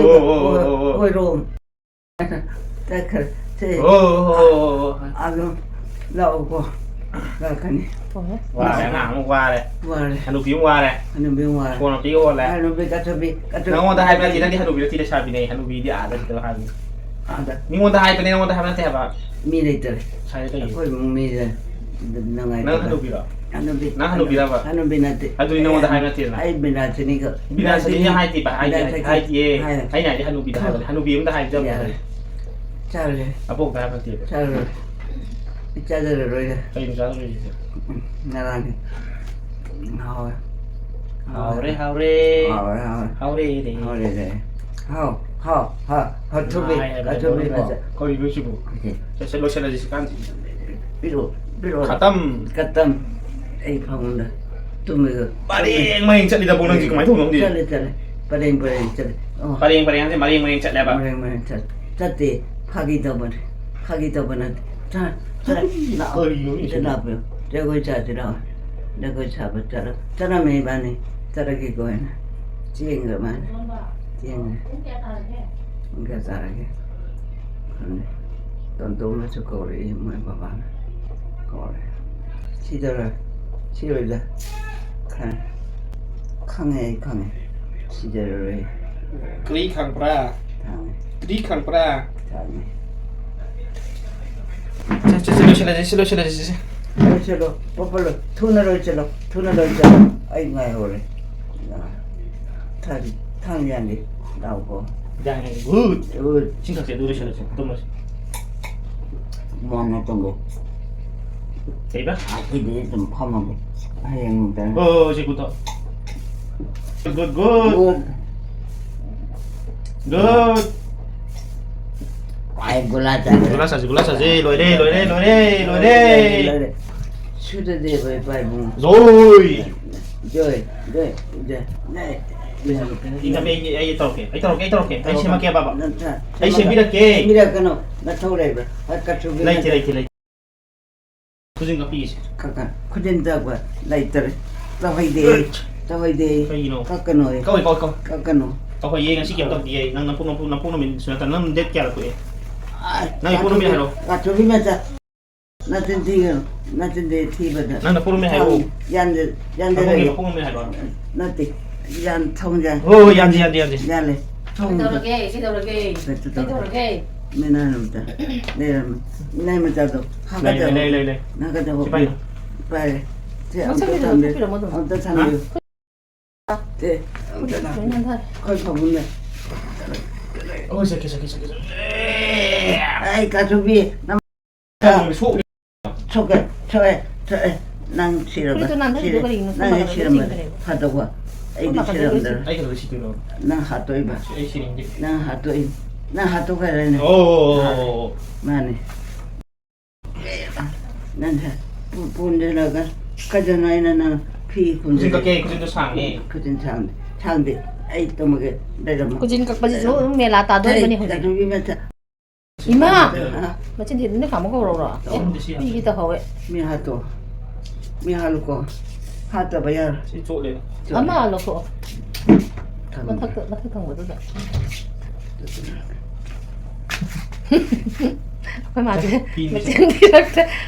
ꯑꯣ, ꯑꯣ, ꯑꯣ, ꯑꯣ, ꯑꯣ꯫ ꯑꯣꯏꯔꯣꯝ꯫ ꯆꯠꯈ꯭ꯔꯦ꯫ ꯁꯦ꯫ ꯑꯣ, ꯑꯣ, ꯑꯣ, ꯑꯣ, ꯑꯣ꯫ ꯑꯗꯨꯝ ꯂꯥꯛꯎꯀꯣ꯫ ꯂꯥꯛꯀꯅꯤ꯫ ꯋꯥꯔꯦ, ꯑꯉꯥꯡ ꯑꯃꯨꯛ ꯋꯥꯔꯦ꯫ ꯋꯥꯔꯦ꯫ ꯍꯅꯨꯕꯤ ꯑꯃꯨꯛ ꯋꯥꯔꯦ꯫ ꯍꯅꯨꯕꯤ ꯑꯃꯨꯛ ꯋꯥꯔꯦ꯫ ꯁꯣꯔ ꯃꯄꯤꯒ ꯍꯣꯜꯂꯦ꯫ ꯍꯅꯨꯕꯤ ꯀꯥꯊꯕꯤ, ꯀꯥꯊꯕꯤ꯫ ꯅꯉꯣꯟꯗ ꯍꯥꯏꯕ ꯅꯠꯇꯦ, ꯅꯪꯗꯤ ꯍꯅꯨꯕꯤ ꯅꯠꯇꯦ, ꯂꯩꯁꯥꯕꯤꯅꯦ꯫ ꯍꯅꯨꯕꯤꯗꯤ ꯑꯥꯗ ꯈꯛꯇ ꯍꯥꯏꯕꯅꯤ꯫ ꯑꯥꯗ꯫ ꯃꯤꯉꯣꯟꯗ ꯍꯥꯏꯕꯅꯦ, ꯅꯉꯣꯟꯗ ꯍꯥꯏꯕ ꯅꯠꯇꯦ ꯍꯥꯏꯕ꯫ ꯃꯤ ꯂꯩꯇꯔꯦ꯫ ꯉꯁꯥꯏꯗ ꯀꯩꯒꯤ? ꯑꯩꯈꯣꯏ ꯏꯃꯨꯡ ꯃꯤꯁꯦ ꯅꯨꯡꯉꯥꯏꯇꯕ꯫ ꯅꯪ ꯍꯅꯨꯕꯤꯔꯣ? ꯍꯅꯨꯕꯤ꯫ ꯅꯪ ꯍꯅꯨꯕꯤꯔꯕ? ꯍꯅꯨꯕꯤ ꯅꯠꯇꯦ꯫ ꯑꯗꯨꯗꯤ ꯅꯉꯣꯟꯗ ꯍꯥꯏꯕ ꯅꯠꯇꯦꯗꯅ꯫ ꯑꯩ ꯕꯤꯅꯥꯁꯤꯅꯤꯒ-, ꯕꯤꯅꯥꯁꯤꯅꯤ ꯕꯤꯅꯥꯁꯤꯅꯤ ꯍꯥꯏꯗꯦꯕ, ꯍꯥꯏꯗꯦ, ꯕꯤꯅꯥꯁꯤꯅꯤ ꯍꯥꯏꯗꯤꯌꯦ꯫ ꯍꯥꯏ-, ꯑꯩꯅ ꯍꯥꯏꯗꯤ ꯍꯅꯨꯕꯤꯗ ꯍꯥꯏꯕꯅꯦ꯫ ꯍꯅꯨꯕꯤ ꯑꯃꯗ ꯍꯥꯏꯕꯗꯤ ꯌꯥꯝ ꯌꯥꯔꯦ꯫ ꯐꯖꯩ꯫ ꯆꯥꯔꯨꯔꯦ꯫ ꯑꯕꯣꯛꯇ ꯍꯥꯏꯕ ꯅꯠꯇꯦꯕ꯫ ꯆꯥꯔꯨꯔꯦ꯫ ꯑꯩ ꯆꯥꯖꯔꯔꯣꯏꯗ꯫ ꯀꯩꯅꯣ ꯆꯥꯗꯣꯔꯤꯁꯦ? ꯎꯝ, ꯉꯔꯥꯡꯒꯤ꯫ ꯍꯥꯎꯋꯦ꯫ ꯍꯥꯎꯔꯦ, ꯍꯥꯎꯔꯦ꯫ ꯍꯥꯎꯔꯦ, ꯍꯥꯎꯔꯦ꯫ ꯍꯥꯎꯔꯦ, ꯔꯦ꯫ ꯍꯥꯎꯔꯦ, ꯔꯦ꯫ ꯍꯥꯎ, ꯍꯥꯎ, ꯍꯥꯎ, ꯍꯥꯎ, ꯊꯨꯝꯃꯤ, ꯉꯥꯏ ꯍꯥꯏꯕ ꯊꯨꯝꯃꯤ, ꯂꯣꯏꯔꯦꯀꯣ꯫ ꯐꯖ-, ꯀꯔꯤꯅꯣ ꯁꯤꯕꯨ? ꯁꯦ, ꯁꯦ, ꯂꯣꯏꯁꯤꯜꯂꯁꯤ ꯁꯤ ꯀꯥꯟꯁꯤ꯫ ꯄꯤꯔꯛꯑꯣ, ꯄꯤꯔꯛꯑꯣ꯫ ꯈꯇꯝ꯫ ꯈꯇꯝ꯫ ꯑꯩ ꯐꯃꯨꯡꯗ ꯇꯨꯝꯃꯒ ꯄꯔꯦꯡ ꯃꯔꯦꯡ ꯆꯠꯂꯤꯗꯕꯣ ꯅꯪꯁꯤ ꯀꯃꯥꯏꯅ ꯇꯧꯕꯅꯣ ꯈꯪꯗꯦ꯫ ꯆꯠꯂꯦ, ꯆꯠꯂꯦ꯫ ꯄꯔꯦꯡ ꯄꯔꯦꯡ ꯆꯠꯂꯦ꯫ ꯑꯣ꯫ ꯄꯔꯦꯡ ꯄꯔꯦꯡ ꯍꯥꯏꯁꯦ ꯃꯔꯦꯡ ꯃꯔꯦꯡ ꯆꯠꯂꯦꯕ꯫ ꯃꯔꯦꯡ ꯃꯔꯦꯡ ꯆꯠꯂꯦ꯫ ꯆꯠꯇꯦ꯫ ꯐꯥꯒꯤ ꯇꯧꯕꯅꯦ꯫ ꯐꯥꯒꯤ ꯇꯧꯕ ꯅꯠꯇꯦ꯫ ꯆꯥ-, ꯆꯥ-, ꯂꯥꯛꯑꯣ꯫ ꯀꯔꯤꯅꯣ ꯁꯤꯕꯨ? ꯁꯤꯗ ꯂꯥꯛꯄꯤꯌꯨ꯫ ꯖꯒꯣꯏ ꯁꯥꯁꯤ ꯂꯥꯛꯑꯣ꯫ ꯖꯒꯣꯏ ꯁꯥꯕ ꯆꯠꯂꯣ꯫ ꯆꯠꯂꯝꯃꯦ ꯏꯕꯥꯅꯤ꯫ ꯆꯠꯂꯒꯦꯀꯣ ꯍꯥꯏꯅ꯫ ꯆꯦꯟꯈ꯭ꯔ ꯃꯥꯜꯂꯦ꯫ ꯆꯦꯟꯈ꯭ꯔꯦ꯫ ꯄꯨꯡ ꯀꯌꯥ ꯇꯥꯔꯒꯦ? ꯈꯪꯗꯦ꯫ ꯇꯣꯟꯇꯣꯝꯅꯁꯨ ꯀꯧꯔꯛꯏ, ꯃꯣꯏ ꯕꯕꯥꯅ ꯀꯧꯔꯦ꯫ ꯁꯤꯗꯔ, ꯁꯤꯔꯣꯏꯗ꯫ ꯈꯪ-, ꯈꯪꯉꯦ, ꯑꯩ ꯈꯪꯉꯦ꯫ ꯁꯤꯗꯔꯔꯣꯏ꯫ ꯀꯔꯤ ꯈꯪꯕ꯭ꯔꯥ? ꯈꯪꯉꯦ꯫ ꯀꯔꯤ ꯈꯪꯕ꯭ꯔꯥ? ꯈꯪꯉꯦ꯫ ꯁꯦ, ꯁꯦ, ꯁꯦ, ꯂꯣꯏꯁꯤꯜꯂꯁꯤ, ꯁꯤ ꯂꯣꯏꯁꯤꯜꯂꯁꯤ, ꯁꯦ꯫ ꯂꯣꯏꯁꯤꯜꯂꯣ, ꯄꯣꯄ ꯂꯣꯏ-, ꯊꯨꯅ ꯂꯣꯏꯁꯤꯜꯂꯣ, ꯊꯨꯅ ꯂꯣꯏꯁꯤꯜꯂꯣ꯫ ꯑꯩ ꯉꯥꯏꯍꯧꯔꯦ꯫ ꯊꯥꯡ-, ꯊꯥꯡ ꯌꯥꯟꯒꯦ꯫ ꯂꯥꯎꯀꯣ꯫ ꯌꯥꯡꯉꯦ꯫ ꯒꯨꯗ꯫ ꯒꯨꯗ꯫ ꯏꯁꯤꯡ ꯊꯛꯁꯦ, ꯑꯗꯨ ꯂꯣꯏꯁꯤꯜꯂꯁꯦ꯫ ꯇꯨꯝꯃꯁꯦ꯫ ꯃꯣꯟꯅ ꯇꯨꯝꯒꯦ꯫ ꯀꯩꯕ? ꯑꯁꯤꯗꯤ ꯑꯗꯨꯝ ꯐꯝꯃꯒꯦ꯫ ꯍꯌꯦꯡ ꯅꯨꯡꯗꯥꯡ꯫ ꯍꯣꯏ, ꯍꯣꯏ, ꯍꯣꯏ, ꯁꯤ ꯄꯨꯊꯣꯛ꯫ Good, good. ꯒꯨꯗ꯫ ꯒꯨꯗ꯫ ꯑꯩ ꯒꯨꯂꯥ ꯆꯥꯒꯦ꯫ ꯒꯨꯂꯥ ꯆꯥꯁꯤ, ꯒꯨꯂꯥ ꯆꯥꯁꯤ꯫ ꯂꯣꯏꯔꯦ, ꯂꯣꯏꯔꯦ, ꯂꯣꯏꯔꯦ, ꯂꯣꯏꯔꯦ꯫ ꯂꯣꯏꯔꯦ꯫ ꯁꯨꯗꯗꯦꯕ ꯏꯄꯥ ꯏꯕꯨꯡꯉꯣ꯫ ꯖꯣꯏ꯫ ꯖꯣꯏ, ꯖꯣꯏ, ꯖꯣꯏ, ꯖꯣꯏ꯫ ꯏꯪ ꯇꯞꯄꯤ, ꯑꯩ, ꯑꯩ ꯇꯧꯔꯛꯀꯦ, ꯑꯩ ꯇꯧꯔꯛꯀꯦ, ꯑꯩ ꯇꯧꯔꯛꯀꯦ, ꯑꯩ ꯁꯦꯝꯃꯛꯀꯦ, ꯕꯥꯕꯥ꯫ ꯅꯠꯇ꯭ꯔ-, ꯑꯩ ꯁꯦꯝꯃꯛꯀꯦ꯫ ꯁꯦꯝꯕꯤꯔꯛꯀꯦ꯫ ꯁꯦꯝꯕꯤꯔꯛꯀꯅꯨ, ꯅꯊꯧ ꯂꯩꯕ꯭ꯔꯥ? ꯍꯣꯏ, ꯀꯠꯊꯣꯛꯄꯤ ꯂꯩꯇꯦ, ꯅꯠꯇ꯭ꯔ-, ꯂꯩꯇꯦ, ꯂꯩꯇꯦ꯫ ꯈꯨꯖꯤꯟ ꯀꯛꯄꯤꯒꯦꯁꯦ꯫ ꯀꯛ-, ꯀꯛ-, ꯈꯨꯖꯤꯟ ꯀꯛꯄ ꯂꯩꯇꯔꯦ꯫ ꯇꯧꯍꯩꯗꯦ, ꯇꯧꯍꯩꯗꯦ, ꯀꯩꯒꯤꯅꯣ? ꯀꯛꯀꯅꯣꯌꯦ꯫ ꯀꯛꯑꯣꯏ, ꯀꯛꯑꯣꯏ, ꯀꯛꯑꯣꯏ꯫ ꯀꯛꯀꯅꯨ꯫ ꯇꯧꯍꯩꯌꯦ, ꯉꯁꯤ ꯀꯩꯝ ꯇꯧꯗꯤꯌꯦ꯫ ꯅꯪ ꯅꯄꯣꯛ, ꯅꯄꯣꯛ, ꯅꯄꯣꯛ ꯅꯨꯃꯤꯠ ꯁꯨ ꯅꯠꯇꯅ ꯅꯪ date ꯀꯌꯥꯗ ꯄꯣꯛꯑꯦ? ꯑꯥꯏ, ꯅꯪ ꯏꯄꯣꯛ ꯅꯨꯃꯤꯠ ꯀꯥꯊꯣꯛꯄꯤ-, ꯍꯥꯏꯔꯣ꯫ ꯀꯥꯊꯣꯛꯄꯤ ꯃꯆꯥ꯫ ꯅꯆꯤꯟ ꯊꯤꯒꯅꯨ, ꯅꯆꯤꯟꯗꯤ ꯊꯤꯕꯗ꯫ ꯅꯪ ꯅꯄꯣꯛ ꯅꯨꯃꯤꯠ ꯍꯥꯏꯔꯛꯑꯣ꯫ ꯌꯥꯟꯗ-, ꯅꯄꯣꯛ ꯅꯨꯃꯤꯠ, ꯌꯥꯟꯗꯔꯒꯦ꯫ ꯅꯄꯣꯛ ꯅꯨꯃꯤꯠ ꯍꯥꯏꯔꯛꯑꯣ꯫ ꯅꯠꯇꯦ, ꯌꯥꯟ-, ꯊꯣꯡ ꯌꯥꯟ-, ꯑꯣ, ꯌꯥꯟꯁꯤ, ꯌꯥꯟꯁꯤ, ꯌꯥꯟꯁꯤ꯫ ꯌꯥꯜꯂꯦ꯫ ꯊꯣꯡ ꯀꯩꯗꯧꯔꯒꯦ? ꯀꯩꯗꯧꯔꯒꯦ? ꯀꯩꯁꯨ ꯇꯧꯗꯦ꯫ ꯀꯩꯗꯧꯔꯒꯦ? ꯃꯤꯅꯥꯏ ꯑꯃꯇ ꯂꯩꯔꯝꯃꯦ꯫ ꯃꯤꯅꯥꯏ ꯃꯆꯥꯗꯣ ꯂꯩ, ꯂꯩ, ꯍꯥꯒꯠꯆꯕ-, ꯂꯩ, ꯂꯩ, ꯂꯩ꯫ ꯍꯥꯒꯠꯆꯕ ꯁꯤ ꯄꯥꯏꯌꯨ꯫ ꯄꯥꯏꯔꯦ꯫ ꯁꯤ ꯑꯝꯇ ꯃꯆꯟꯒꯤꯗꯣ ꯊꯝꯕꯤꯌꯨ꯫ ꯂꯧꯊꯣꯛꯄꯤꯔꯝꯃꯣ ꯑꯗꯨꯝ꯫ ꯑꯝꯇ ꯊꯝꯕꯤꯌꯨ꯫ ꯍꯥ? ꯁꯦ, ꯑꯝꯇ ꯂꯥꯛꯄꯤꯌꯨ꯫ ꯂꯣꯏ ꯅꯥꯟꯊꯔꯦ꯫ ꯑꯩꯈꯣꯏ ꯐꯃꯨꯡꯗ꯫ ꯑꯣ, ꯁꯦ, ꯁꯦ, ꯁꯦ, ꯁꯦ, ꯁꯦ꯫ ꯑꯩ ꯀꯥꯊꯨꯕꯤ, ꯅꯪ ꯁꯣꯛꯑꯦ꯫ ꯁꯣꯛꯑꯦ, ꯁꯣꯛꯑꯦ, ꯁꯣꯛꯑꯦ꯫ ꯅꯪ ꯁꯤꯔꯕ? ꯐꯨꯔꯤꯠꯇꯣ ꯅꯥꯟꯊꯔꯤꯗꯣ ꯁꯤꯔꯦ꯫ ꯀꯔꯤꯒꯤꯅꯣ? ꯁꯣꯝ ꯅꯪ ꯍꯦꯛ ꯅꯥꯀꯟꯗ ꯁꯤꯔꯝꯕꯅꯦ꯫ ꯆꯤꯡꯈ꯭ꯔꯦꯕ꯫ ꯐꯗꯧꯕ꯫ ꯑꯩꯗꯤ ꯁꯣꯝ ꯅꯥꯀꯟꯗ ꯁꯤꯔꯝꯗ꯭ꯔꯦ꯫ ꯂꯣꯏ ꯆꯤꯡ-, ꯑꯩ ꯀꯩꯗꯧꯕꯩ ꯁꯤꯗꯣꯏꯅꯣ? ꯅꯪ ꯍꯥꯠꯇꯣꯛꯏꯕ꯫ ꯁꯤ ꯑꯩ ꯁꯤꯅꯤꯡꯗꯦ꯫ ꯅꯪ ꯍꯥꯠꯇꯣꯛꯏ-, ꯅꯪ ꯍꯥꯠꯇꯣꯛꯈ꯭ꯔꯦꯅꯦ꯫ ꯑꯣ, ꯑꯣ, ꯑꯣ, ꯑꯣ꯫ ꯃꯥꯅꯦ꯫ ꯅꯪꯁꯦ ꯄꯨ-, ꯄꯨꯟꯁꯤꯜꯂꯒ ꯀꯩꯗꯧꯅꯣ ꯑꯩꯅ ꯅꯪ ꯐꯤ ꯈꯨꯖꯤꯟ ꯀꯛꯀꯦ, ꯈꯨꯝꯖꯤꯜꯂꯦ? ꯈꯨꯖꯤꯟꯗꯣ ꯁꯥꯡꯉꯦ꯫ ꯈꯨꯖꯤꯟ ꯁꯥꯡꯗꯦ, ꯁꯥꯡꯗꯦ꯫ ꯑꯩ ꯇꯨꯝꯃꯒꯦ, ꯂꯩꯔꯝꯃꯣ꯫ ꯈꯨꯖꯤꯟ ꯀꯛꯄꯁꯤꯁꯨ ꯂꯩꯔꯝꯃꯣ꯫ ꯑꯗꯨꯝ ꯃꯦꯂꯥ ꯇꯥꯗꯣꯔꯤꯕꯅꯤ ꯍꯧꯖꯤꯛ꯫ ꯀꯩꯗꯧꯕꯤ ꯃꯆꯥ? ꯏꯃꯥ! ꯑ꯫ ꯃꯆꯤꯟ ꯊꯤꯗꯨꯅ ꯈꯥꯝꯃ ꯀꯧꯔꯧꯔꯣ? ꯑꯦ, ꯇꯧꯔꯝꯗꯦ ꯁꯤ꯫ ꯃꯤꯒꯤ ꯇꯧꯍꯧꯋꯦ꯫ ꯃꯤ ꯍꯥꯠꯇꯣ꯫ ꯃꯤ ꯍꯥꯠꯂꯨꯀꯣ꯫ ꯍꯥꯠꯇꯕ ꯌꯥꯔꯣꯏ꯫ ꯁꯤ ꯆꯣꯠꯂꯦ꯫ ꯆꯣꯠꯂꯦ꯫ ꯑꯃ ꯂꯧꯊꯣꯛꯑꯣ꯫ ꯊꯝꯃꯦ꯫ ꯃꯊꯛꯇ, ꯃꯊꯛ ꯊꯪꯕꯗꯨꯗ꯫ ꯑꯩꯈꯣꯏ ꯃꯥꯁꯦ ꯐꯤꯅꯤ꯫ ꯃꯆꯤꯟ ꯊꯤꯔꯛꯇ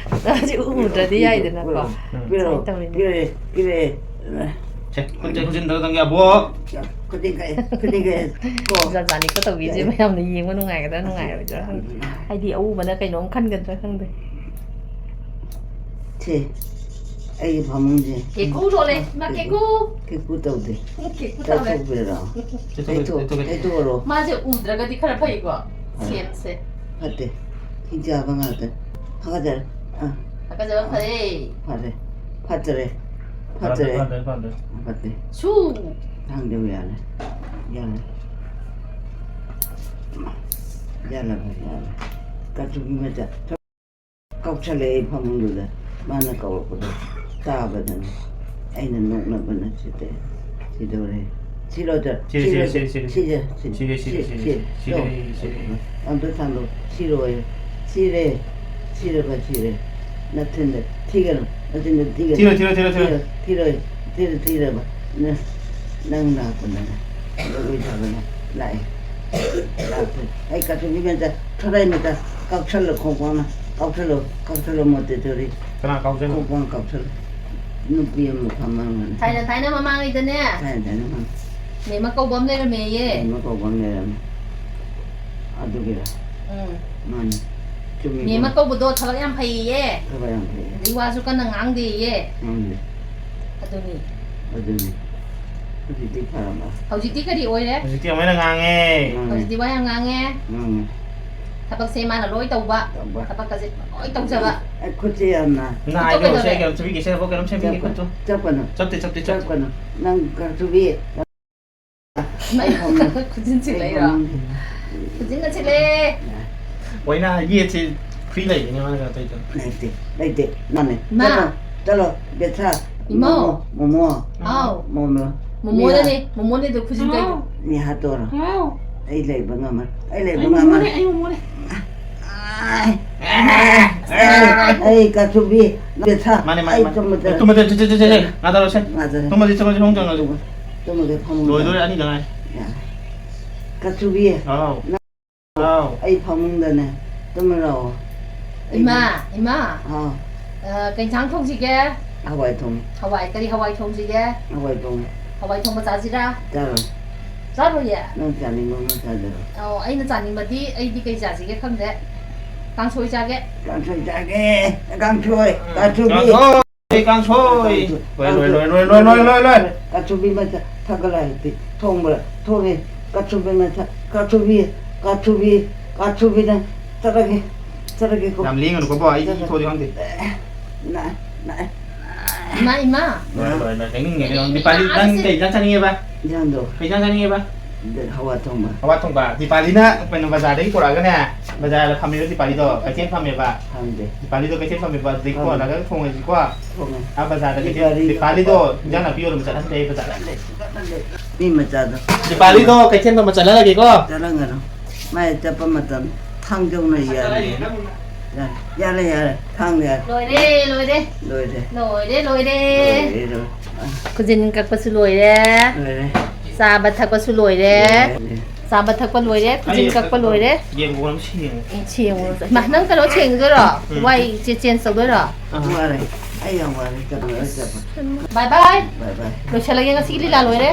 ꯃꯥꯁꯦ ꯎꯗ꯭ꯔꯗꯤ ꯌꯥꯏꯗꯅꯀꯣ꯫ ꯎꯝ꯫ ꯄꯤꯔꯛꯑꯣ, ꯁꯨꯃꯥꯏꯅ ꯇꯧꯔꯤꯅꯦ꯫ ꯄꯤꯔꯛꯑꯦ, ꯄꯤꯔꯛꯑꯦ꯫ ꯁꯦ, ꯈꯨꯠꯁꯦ ꯈꯨꯠꯁꯤꯟꯗ ꯅꯪꯒꯤ ꯑꯕꯣꯛ꯫ ꯈꯨꯗꯤꯡ ꯀꯛꯑꯦ, ꯈꯨꯗꯤꯡ ꯀꯛꯑꯦ꯫ ꯀꯣ꯫ ꯖꯥꯠ ꯖꯥꯠꯅꯤꯀꯣ ꯇꯧꯕꯤꯁꯦ ꯀꯛꯑꯦ꯫ ꯃꯌꯥꯝꯅ ꯌꯦꯡꯕ ꯅꯨꯡꯉꯥꯏꯒꯗ꯭ꯔꯥ ꯅꯨꯡꯉꯥꯏꯔꯣꯏꯗ꯭ꯔꯥ ꯈꯪꯗꯦ꯫ ꯎꯝ꯫ ꯍꯥꯏꯗꯤ ꯑꯎꯕꯅ ꯀꯩꯅꯣꯝ ꯈꯟꯒꯗ꯭ꯔꯥ ꯈꯪꯗꯦ꯫ ꯁꯦ, ꯑꯩꯒꯤ ꯐꯃꯨꯡꯁꯦ꯫ ꯀꯦꯀꯨ ꯊꯣꯛꯂꯦ꯫ ꯏꯃꯥ, ꯀꯦꯀꯨ꯫ ꯀꯦꯀꯨ ꯇꯧꯗꯦ꯫ ꯀꯦꯀꯨ ꯇꯧꯔꯦ꯫ ꯆꯥꯊꯣꯛꯄꯤꯔꯣ? ꯆꯥꯊꯣꯛ-, ꯇꯩꯊꯣꯛ-, ꯆꯥꯊꯣꯛ-, ꯇꯩꯊꯣꯛꯑꯣꯔꯣ? ꯃꯥꯁꯦ ꯎꯗ꯭ꯔꯒꯗꯤ ꯈꯔ ꯐꯩꯀꯣ꯫ ꯐꯔꯦ꯫ ꯁꯦꯞꯁꯦ꯫ ꯐꯠꯇꯦ꯫ ꯍꯤꯡꯆꯥꯕ ꯉꯥꯛꯇ꯫ ꯍꯥꯀꯠꯆꯔꯦ꯫ ꯑꯥ꯫ ꯍꯥꯀꯠꯆꯕ ꯐꯔꯦ꯫ ꯐꯔꯦ꯫ ꯐꯠꯇ꯭ꯔꯦ꯫ ꯐꯠꯇ꯭ꯔꯦ꯫ ꯐꯠꯇ꯭ꯔꯦ, ꯐꯠꯇ꯭ꯔꯦ, ꯐꯠꯇ꯭ꯔꯦ꯫ ꯐꯠꯇꯦ꯫ ꯁꯨ꯫ ꯊꯥꯡꯖꯧ ꯌꯥꯜꯂꯦ꯫ ꯌꯥꯜꯂꯦ꯫ ꯌꯥꯜꯂꯕ ꯌꯥꯜꯂꯦ꯫ ꯀꯥꯆꯨꯕꯤ ꯃꯆꯥ꯫ ꯀꯥꯎꯁꯜꯂꯛꯑꯦ ꯐꯃꯨꯡꯗꯨꯗ꯫ ꯃꯥꯅ ꯀꯧꯔꯛꯄꯗꯣ ꯇꯥꯕꯗꯅꯦ꯫ ꯑꯩꯅ ꯅꯣꯛꯅꯕꯅ ꯁꯤꯗ ꯁꯤꯗꯧꯔꯦ꯫ ꯁꯤꯔꯣ ꯆꯠ-, ꯁꯤꯔꯦ, ꯁꯤꯔꯣ ꯁꯤꯔꯦ, ꯆꯠ-, ꯁꯤꯔꯦ, ꯁꯤꯔꯦ, ꯁꯤꯔꯦ, ꯁꯤꯔꯦ, ꯁꯤꯔꯦ, ꯁꯤꯔꯦ, ꯁꯤꯔꯦ, ꯁꯤꯔꯦ, ꯁꯤꯔꯦ, ꯁꯤꯔꯦ, ꯁꯤꯔꯦ꯫ ꯑꯝꯇ ꯊꯥꯡꯗꯣꯛ-, ꯁꯤꯔꯣꯌꯦ꯫ ꯁꯤꯔꯦ, ꯁꯤꯔꯕ ꯁꯤꯔꯦ꯫ ꯅꯊꯤꯟꯗ ꯊꯤꯒꯅꯨ, ꯅꯊꯤꯟꯗ ꯊꯤꯒꯅꯨ꯫ ꯊꯤꯔꯣꯏ, ꯊꯤꯔꯣꯏ, ꯊꯤꯔꯣꯏ, ꯊꯤꯔꯣꯏ꯫ ꯊꯤꯔꯣꯏ, ꯊꯤꯔꯣꯏ, ꯊꯤꯔꯣꯏ, ꯊꯤꯔꯕ꯫ ꯅ-, ꯅꯪ ꯂꯥꯛꯄꯗꯅꯦ, ꯂꯣꯏ ꯊꯥꯕꯅꯦ, ꯂꯥꯛꯑꯦ꯫ ꯂꯥꯛꯇꯦ꯫ ꯑꯩ ꯀꯥꯆꯨꯕꯤ ꯃꯆꯥ, ꯊꯣꯔꯥꯏ ꯃꯆꯥ, ꯀꯥꯎꯁꯜꯂꯣ ꯈꯣꯡꯄꯥꯛꯅ, ꯀꯥꯎꯁꯜꯂꯣ, ꯀꯥꯎꯁꯜꯂꯣ ꯃꯣꯇꯦ ꯊꯣꯔꯤ꯫ ꯀꯅꯥ ꯀꯥꯎꯁꯜꯂꯣ? ꯈꯣꯡꯄꯥꯛ ꯀꯥꯎꯁꯜꯂꯣ꯫ ꯅꯨꯄꯤ ꯑꯃ ꯐꯝꯃꯝꯒꯅꯤ꯫ ꯊꯥꯏꯅ, ꯊꯥꯏꯅ ꯃꯃꯥꯡꯉꯩꯗꯅꯦ꯫ ꯊꯥꯏꯅ, ꯊꯥꯏꯅ ꯃꯃꯥꯡ꯫ ꯃꯦꯝꯃ ꯀꯧꯕ ꯑꯃ ꯂꯩꯔꯝꯃꯦꯌꯦ꯫ ꯃꯦꯝꯃ ꯀꯧꯕ ꯑꯃ ꯂꯩꯔꯝꯃꯦ꯫ ꯑꯗꯨꯒꯤꯔ? ꯎꯝ꯫ ꯃꯥꯅꯤ꯫ ꯆꯨꯝꯃꯤꯀꯣ? ꯃꯦꯝꯃ ꯀꯧꯕꯗꯣ ꯊꯕꯛ ꯌꯥꯝ ꯐꯩꯌꯦ꯫ ꯊꯕꯛ ꯌꯥꯝ ꯐꯩꯌꯦ꯫ ꯑꯗꯩ ꯋꯥꯁꯨ ꯀꯟꯅ ꯉꯥꯡꯗꯦꯌꯦ꯫ ꯉꯥꯡꯗꯦ꯫ ꯑꯗꯨꯅꯤ꯫ ꯑꯗꯨꯅꯤ꯫ ꯍꯧꯖꯤꯛꯇꯤ ꯐꯔꯕ? ꯍꯧꯖꯤꯛꯇꯤ ꯀꯔꯤ ꯑꯣꯏꯔꯦ? ꯍꯧꯖꯤꯛꯇꯤ ꯑꯃꯨꯛ ꯍꯦꯟꯅ ꯉꯥꯡꯉꯦ꯫ ꯉꯥꯡꯉꯦ꯫ ꯍꯧꯖꯤꯛꯇꯤ ꯋꯥ ꯌꯥꯝ ꯉꯥꯡꯉꯦ꯫ ꯉꯥꯡꯉꯦ꯫ ꯊꯕꯛꯁꯦ ꯃꯥꯅ ꯂꯣꯏ ꯇꯧꯕ꯫ ꯇꯧꯕ꯫ ꯊꯕꯛꯀꯁꯦ ꯂꯣꯏ ꯇꯧꯖꯕ꯫ ꯑꯩ ꯈꯨꯠꯁꯦ ꯌꯥꯝꯅ ꯅꯥꯏꯗꯣ, ꯀꯩꯗꯧꯔꯦ? ꯁꯦ ꯀꯩꯅꯣꯝ ꯆꯨꯕꯤꯒꯦ, ꯁꯦ ꯀꯩꯅꯣꯝ ꯁꯦꯝꯕꯤꯒꯦ, ꯆꯠꯄ-, ꯈꯨꯠꯇꯣ꯫ ꯆꯠꯄꯅꯨ꯫ ꯆꯠꯇꯦ, ꯆꯠꯇꯦ, ꯆꯠꯇꯦ꯫ ꯆꯠꯄꯅꯨ꯫ ꯅꯪ ꯀꯥꯆꯨꯕꯤ꯫ ꯏꯃꯥ, ꯈꯨꯖꯤꯟ ꯁꯤꯜꯂꯛꯏꯔꯣ? ꯈꯨꯖꯤꯟ ꯁꯤꯜꯂꯦ꯫ ꯃꯣꯏꯅ ꯌꯦꯠꯁꯦ free ꯂꯩꯔꯤꯅꯦ ꯃꯥꯅ ꯀꯩꯅꯣ ꯇꯧꯔꯤꯗꯣ꯫ ꯂꯩꯇꯦ, ꯂꯩꯇꯦ꯫ ꯃꯥꯅꯦ꯫ ꯏꯃꯥ꯫ ꯆꯠꯂꯣ, ꯆꯠꯂꯣ, ꯕꯦꯊꯥ꯫ ꯏꯃꯧ꯫ ꯃꯣꯃꯣ, ꯃꯣꯃꯣ꯫ ꯍꯥꯎ꯫ ꯃꯣꯃꯣ꯫ ꯃꯣꯃꯣꯗꯅꯦ, ꯃꯣꯃꯣꯅꯦ ꯑꯗꯨ ꯈꯨꯖꯤꯟ ꯀꯩꯗꯣ꯫ ꯍꯥꯎ꯫ ꯃꯤ ꯍꯥꯠꯇꯣꯔꯣ? ꯍꯥꯎ꯫ ꯑꯩ ꯂꯩꯕ ꯉꯝꯃꯣꯏ꯫ ꯑꯩ ꯂꯩꯕ ꯑꯩ ꯃꯣꯃꯣꯅꯦ, ꯉꯝꯃꯣꯏ꯫ ꯑꯩ ꯃꯣꯃꯣꯅꯦ꯫ ꯑꯩ ꯀꯥꯆꯨꯕꯤ, ꯕꯦꯊꯥ, ꯃꯥꯅꯦ, ꯃꯥꯅꯦ, ꯑꯩ ꯃꯥꯅꯦ꯫ ꯇꯨꯝꯕꯗ ꯇꯨꯝꯃꯗ, ꯆꯦ, ꯆꯦ, ꯆꯦ, ꯆꯦ, ꯉꯥꯗꯔꯣ, ꯁꯦ꯫ ꯉꯥꯗꯔꯦ꯫ ꯇꯨꯝꯃꯗꯤ, ꯇꯨꯝꯃꯗꯤ, ꯐꯃꯨꯡ ꯆꯪꯉꯁꯤ꯫ ꯇꯨꯝꯃꯒꯦ, ꯐꯃꯨꯡꯗ꯫ ꯂꯣꯏꯗꯣꯔꯦ, ꯑꯅꯤꯗ ꯉꯥꯏ꯫ ꯌꯥꯔꯦ꯫ ꯀꯥꯆꯨꯕꯤ, ꯍꯥꯎ꯫ ꯅꯪ ꯍꯥꯎ꯫ ꯑꯩ ꯐꯃꯨꯡꯗꯅꯦ, ꯇꯨꯝꯃ ꯂꯥꯛꯑꯣ꯫ ꯏꯃꯥ, ꯏꯃꯥ꯫ ꯍꯥꯎ꯫ ꯑ, ꯀꯩ ꯏꯟꯁꯥꯡ ꯊꯣꯡꯁꯤꯒꯦ? ꯍꯋꯥꯏ ꯊꯣꯡꯉꯦ꯫ ꯍꯋꯥꯏ, ꯀꯔꯤ ꯍꯋꯥꯏ ꯊꯣꯡꯁꯤꯒꯦ? ꯍꯋꯥꯏ ꯊꯣꯡꯉꯦ꯫ ꯍꯋꯥꯏ ꯊꯣꯡꯕ ꯆꯥꯁꯤꯔꯥ? ꯆꯥꯔꯣꯏ꯫ ꯆꯥꯔꯣꯏꯌꯦ? ꯅꯪ ꯆꯥꯅꯤꯡꯕ ꯑꯃ ꯆꯥꯖꯔꯣ꯫ ꯑꯣ, ꯑꯩꯅ ꯆꯥꯅꯤꯡꯕꯗꯤ ꯑꯩꯗꯤ ꯀꯩ ꯆꯥꯁꯤꯒꯦ ꯈꯪꯗꯦ꯫ ꯀꯥꯡꯁꯣꯏ ꯆꯥꯒꯦ꯫ ꯀꯥꯡꯁꯣꯏ ꯆꯥꯒꯦ꯫ ꯀꯥꯡꯁꯣꯏ꯫ ꯀꯥꯡꯁꯨꯕꯤ꯫ ꯀꯥꯡꯁꯣꯏ ꯀꯥꯡꯁꯣꯏ꯫ ꯂꯣꯏ ꯂꯣꯏ ꯂꯣꯏ ꯂꯣꯏ ꯂꯣꯏ ꯂꯣꯏ ꯂꯣꯏ꯫ ꯀꯥꯡꯁꯨꯕꯤ ꯃꯆꯥ ꯊꯥꯒꯠꯂꯛꯑꯗꯤ ꯊꯣꯡꯕ꯭ꯔꯥ ꯊꯣꯡꯉꯦ꯫ ꯀꯥꯡꯁꯨꯕꯤ ꯃꯆꯥ ꯀꯥꯡꯁꯨꯕꯤ ꯀꯥꯡꯁꯨꯕꯤ ꯀꯥꯡꯁꯨꯕꯤꯅ ꯆꯠꯂꯒꯦ꯫ ꯆꯠꯂꯒꯦꯀꯣ꯫ ꯌꯥꯝ ꯂꯦꯡꯒꯅꯨꯀꯣ ꯕꯣ, ꯑꯩ ꯏ ꯊꯣꯛꯑꯗꯤ ꯈꯪꯗꯦ꯫ ꯅꯥꯏ ꯅꯥꯏ꯫ ꯏꯃꯥ ꯏꯃꯥ꯫ ꯂꯣꯏ ꯂꯣꯏ ꯂꯣꯏ ꯂꯦꯡꯅꯤꯡꯉꯦ ꯀꯩꯅꯣ꯫ ꯗꯤꯄꯥꯂꯤ ꯅꯪ ꯀꯩ ꯏꯟꯖꯥꯡ ꯆꯥꯅꯤꯡꯉꯦꯕ? ꯏꯟꯖꯥꯡꯗꯣ꯫ ꯀꯩ ꯏꯟꯖꯥꯡ ꯆꯥꯅꯤꯡꯉꯦꯕ? ꯍꯋꯥꯏ ꯊꯣꯡꯕ꯫ ꯍꯋꯥꯏ ꯊꯣꯡꯕ꯫ ꯗꯤꯄꯥꯂꯤꯅ ꯀꯩꯅꯣ ꯕꯖꯥꯔꯗꯒꯤ ꯄꯨꯔꯛꯑꯒꯅꯦ꯫ ꯕꯖꯥꯔꯗ ꯐꯝꯃꯤꯕ ꯗꯤꯄꯥꯂꯤꯗꯣ ꯀꯩꯊꯦꯜ ꯐꯝꯃꯦꯕ꯫ ꯈꯪꯗꯦ꯫ ꯗꯤꯄꯥꯂꯤꯗꯣ ꯀꯩꯊꯦꯜ ꯐꯝꯃꯦꯕ꯫ ꯑꯗꯩ ꯈꯪꯗꯦ꯫ ꯀꯣꯜꯂꯒ ꯊꯣꯡꯉꯁꯤꯀꯣ꯫ ꯊꯣꯡꯉꯦ꯫ ꯑꯥ ꯕꯖꯥꯔꯗ ꯀꯩꯊꯦꯜ ꯗꯤꯄꯥꯂꯤꯗꯣ ꯗꯤꯄꯥꯂꯤꯗꯣ ꯏꯟꯖꯥꯡ ꯅꯥꯄꯤ ꯌꯣꯜꯂꯝꯕ ꯆꯠꯍꯟꯗꯦ ꯑꯩ ꯕꯖꯥꯔꯗ꯫ ꯃꯤ ꯃꯆꯥꯗꯣ꯫ ꯗꯤꯄꯥꯂꯤꯗꯣ ꯀꯩꯊꯦꯜ ꯐꯝꯕ ꯆꯠꯍꯜꯂꯒꯦꯀꯣ꯫ ꯆꯠꯂꯝꯒꯅꯨ꯫ ꯃꯥꯏ ꯆꯠꯄ ꯃꯇꯝ ꯊꯥꯡꯖꯧꯅ ꯌꯥꯔꯦ꯫ ꯌꯥꯔꯦ ꯌꯥꯔꯦ ꯊꯥꯡ ꯌꯥꯔꯦ꯫ ꯂꯣꯏꯔꯦ ꯂꯣꯏꯔꯦ꯫ ꯂꯣꯏꯔꯦ꯫ ꯂꯣꯏꯔꯦ ꯂꯣꯏꯔꯦ꯫ ꯂꯣꯏꯔꯦ ꯂꯣꯏꯔꯦ꯫ ꯈꯨꯖꯤꯟ ꯀꯛꯄꯁꯨ ꯂꯣꯏꯔꯦ꯫ ꯂꯣꯏꯔꯦ꯫ ꯆꯥꯕ ꯊꯛꯄꯁꯨ ꯂꯣꯏꯔꯦ꯫ ꯂꯣꯏꯔꯦ꯫ ꯆꯥꯕ ꯊꯛꯄ ꯂꯣꯏꯔꯦ꯫ ꯈꯨꯖꯤꯟ ꯀꯛꯄ ꯂꯣꯏꯔꯦ꯫ ꯌꯦꯡꯒꯣ ꯑꯃ ꯁꯦꯡꯉꯦ꯫ ꯁꯦꯡꯉꯨꯔꯁꯦ꯫ ꯃꯥ ꯅꯪ ꯀꯩꯅꯣ ꯁꯦꯡꯗꯣꯏꯔꯣ? ꯋꯥꯏ ꯆꯦ ꯆꯦꯟꯖ ꯇꯧꯗꯣꯏꯔꯣ? ꯋꯥꯔꯦ꯫ ꯑꯩ ꯌꯥꯝ ꯋꯥꯔꯦ꯫ ꯆꯠꯂꯣ ꯑꯩ ꯆꯠꯄ꯫ ꯕꯥꯏ ꯕꯥꯏ꯫ ꯕꯥꯏ ꯕꯥꯏ꯫ ꯂꯣꯏꯁꯤꯜꯂꯒꯦ ꯉꯁꯤꯒꯤ ꯂꯤꯂꯥ ꯂꯣꯏꯔꯦ꯫